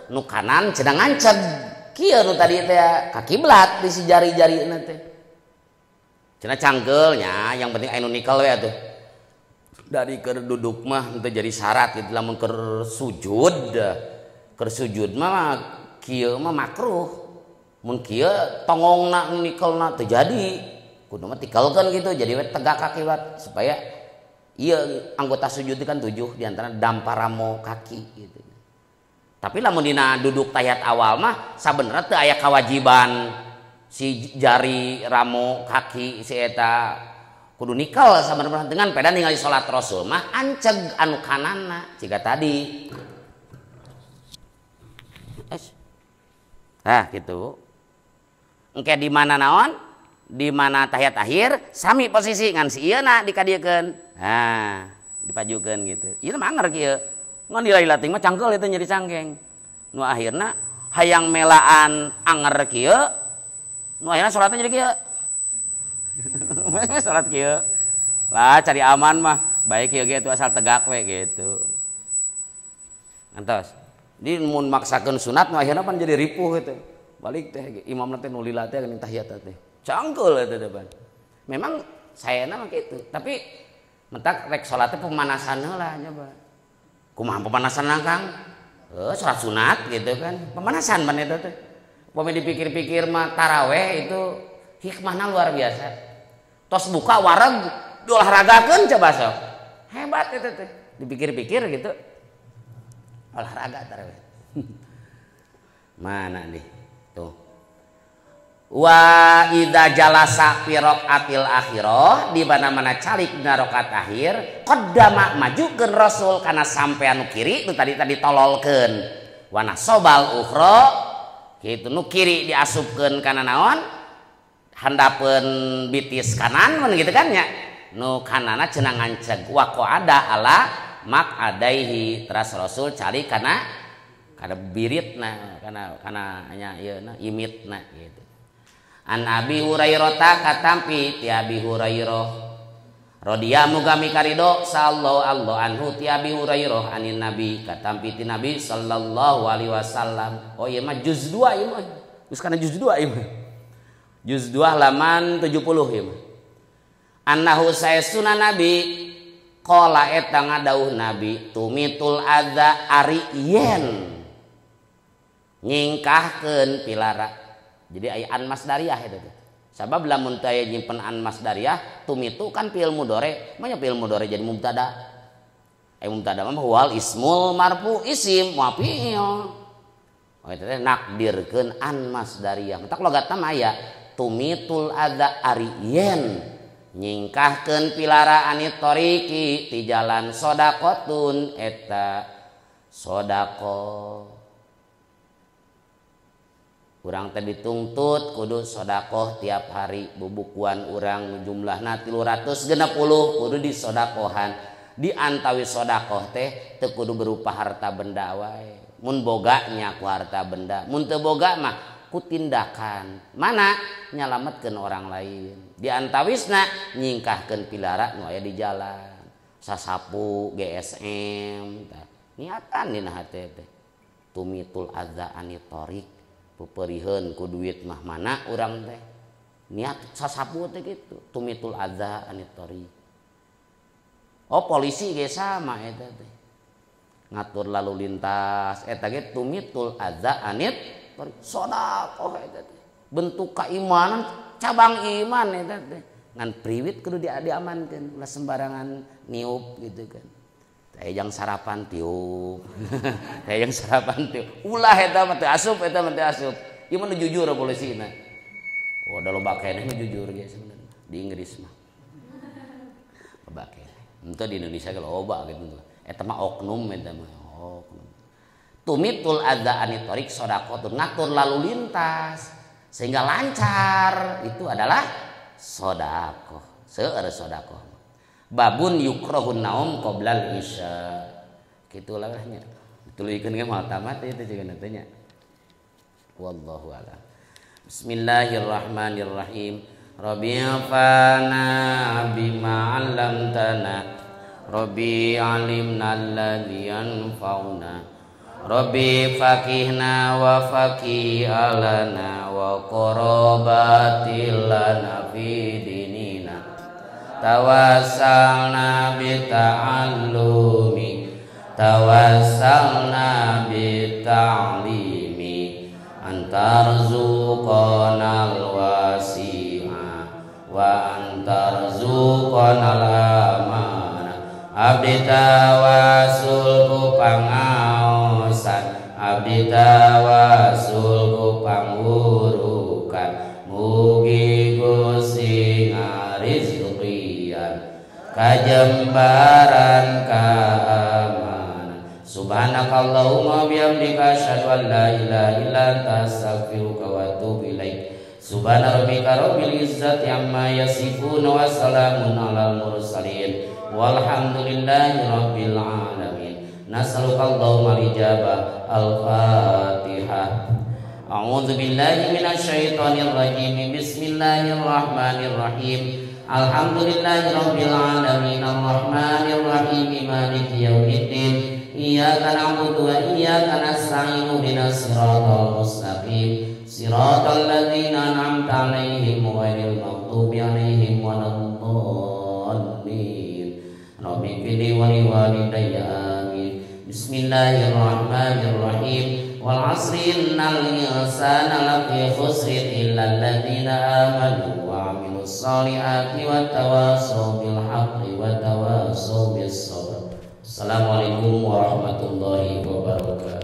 nu kanan cenah nganceg. Kieu nu tadi teh ka kiblat di si jari-jarina teh. Cenah cangkeulnya, yang penting aya nu nikel we atuh. Dari keur duduk mah henteu jadi syarat gitu, lamun keur sujud mah kieu mah makruh. Mun kieu tongongna nikelna teu jadi. Kudu mah tikelkeun gitu, jadi we tegak kaki wat supaya iya anggota sujud itu kan 7 diantara damparamo kaki gitu. Tapi lamun dina duduk tahiyat awal mah sabenerna teu aya kewajiban si jari ramo kaki si eta kudu nikel sabenerna dengan peda ningali salat Rasul mah anceg anu kananna jiga tadi. Nah gitu. Engke di mana naon? Di mana tahiyat akhir sami posisi ngan si ieu na dikadiekeun. Nah, dipajukeun gitu. Ieu mah anger kieu. Ngan dilailating mah cangkeul itu nyeri cangkeng. Nu akhirna hayang melaan anger kieu, nu akhirna salatna jadi kieu. Salat kieu. Lah cari aman mah baik kieu ge asal tegak we gitu. Antos. Di mun maksakeun sunat nu akhirna pan jadi ripuh gitu. Balik teh imamna teh nu lila teh geuning tahiyat teh. Cangkeul eta teh pan. Memang sayana mah kitu, tapi mentak rek salatnya pemanasan heula nyoba. Kumaha pemanasan Kang? Salat sunat gitu kan. Pemanasan pan eta teh. Upami dipikir-pikir mah taraweh itu hikmahna luar biasa. Tos buka wareg diolahragakeun coba sok. Hebat eta teh. Dipikir-pikir gitu. Olahraga taraweh. Mana nih? Tuh. Wa idza jalasa fi raqatil akhirah di mana-mana calik dina rakaat akhir qaddama majukeun Rasul kana sampean nu kiri nu tadi tadi tololkeun wa nasobal ukhra kitu nu kiri diasupkeun kana naon handapeun bitis kanan mun gitu kan nya nu kanana cenah nganceg wa qada ala maqadaihi teras Rasul calik kana kana biritna kana kana nya ieu na imitna gitu. An Abi Hurairah katampi ti Abi Hurairah radhiya muga mikarido sallallahu alaihi anhu ti Abi Hurairah anin Nabi katampi ti Nabi sallallahu alaihi wasallam. Oh ieu mah juz 2 ieu mah. Geus kana juz 2 ieu mah. Juz 2 halaman 70 ieu mah. Annahu saestuna Nabi qala eta ngadauh Nabi tumitul adza ari yen nyingkahkeun pilara. Jadi aya an masdariah eta teh. Sabab lamun teu aya nyimpen an masdariah tumitu kan fi'il mudhari, manya fi'il mudhari jadi mubtada. Aya mubtada mah wal ismul marfu isim wa fi'il. Oh eta teh nakdirkeun an masdariah. Mentak logatna mah aya tumitul adza ari yen nyingkahkeun pilara anit tariqi ti jalan sedaqatun eta sedaqah. Urang teh dituntut kudu sodakoh tiap hari bubukuan urang jumlahna 360 kudu disodakohan. Di antawi sodakoh teh teu kudu berupa harta benda wae. Mun boga nya ku harta benda, mun teu boga mah ku tindakan. Mana nyalametkeun orang lain. Di antawisna nyingkahkeun pilara nu aya di jalan. Sasapu GSM tah. Niatan dina hate teh. Tumitul adza anit thariq. Peperiheun ku duit mah mana urang teh niat sasapu teh gitu tumitul adza anit thariq. Oh polisi ge sama eta teh ngatur lalu lintas eta ge tumitul adza anit thariq sedekah eta teh bentuk keimanan cabang iman eta teh ngan priwit kudu diamankeun ulah sembarangan niup gitu kan. Teh sarapan tiup. Teh sarapan tiup. Ulah eta mah teu asup, eta mah teu asup. Ieu mah nu jujur polisina. Oh, da loba keneh nu jujur ge sebenarnya di Inggris mah. Loba keneh. Henteu di Indonesia ge loba gitu. Eta mah oknum eta mah oknum. Tumitul adza anit thariq sedaqatun, ngatur lalu lintas sehingga lancar itu adalah sedekah. Seueur sedekah. Babun yukrohun naum qoblal isya. Kitulah nya. Dituluykeun ge moal tamat ieu teh jeung teh nya. Wallahu a'lam. Bismillahirrahmanirrahim. Rabbi fana bima 'allamtana. Rabbi alimna alladzi yanfa'una Rabbi faqihna wa faqih alana wa qarabatil lana fi dinina tawassalna bi ta'allumi tawassalna bi ta'limi antarzuqanal wasi'a wa antarzuqanal amana abdi tawasul ku pangaosan abdi tawasul ku pangurukan mugi Gusti ngarizkian kajembaran keamanan. Subhanakallahumma bihamdika asyhadu an la ilaha illa anta astaghfiruka wa atubu ilaik. Subhana rabbika rabbil izzati amma yasifun wa salamun alal mursalin walhamdulillahi rabbil alamin. Nas'aluka Allahumma al-ijabah. Al-Fatihah. A'udzu billahi minasyaitonir rajim. Bismillahirrahmanirrahim. Alhamdulillahi rabbil alamin arrahmanir rahim maliki yaumiddin. Iyyaka na'budu wa iyyaka nasta'in ihdinas siratal mustaqim siratal ladzina an'amta 'alaihim ghairil maghdubi 'alaihim waladdallin. Rabbi ighfirli wa liwalidayya amin. Bismillahirrahmanirrahim. Wal 'asri innal insana lafi khusrin illa alladzina amanu wa 'amilus solihati wa tawasaw bil haqqi wa tawasaw bis sabr. Assalamualaikum warahmatullahi wabarakatuh.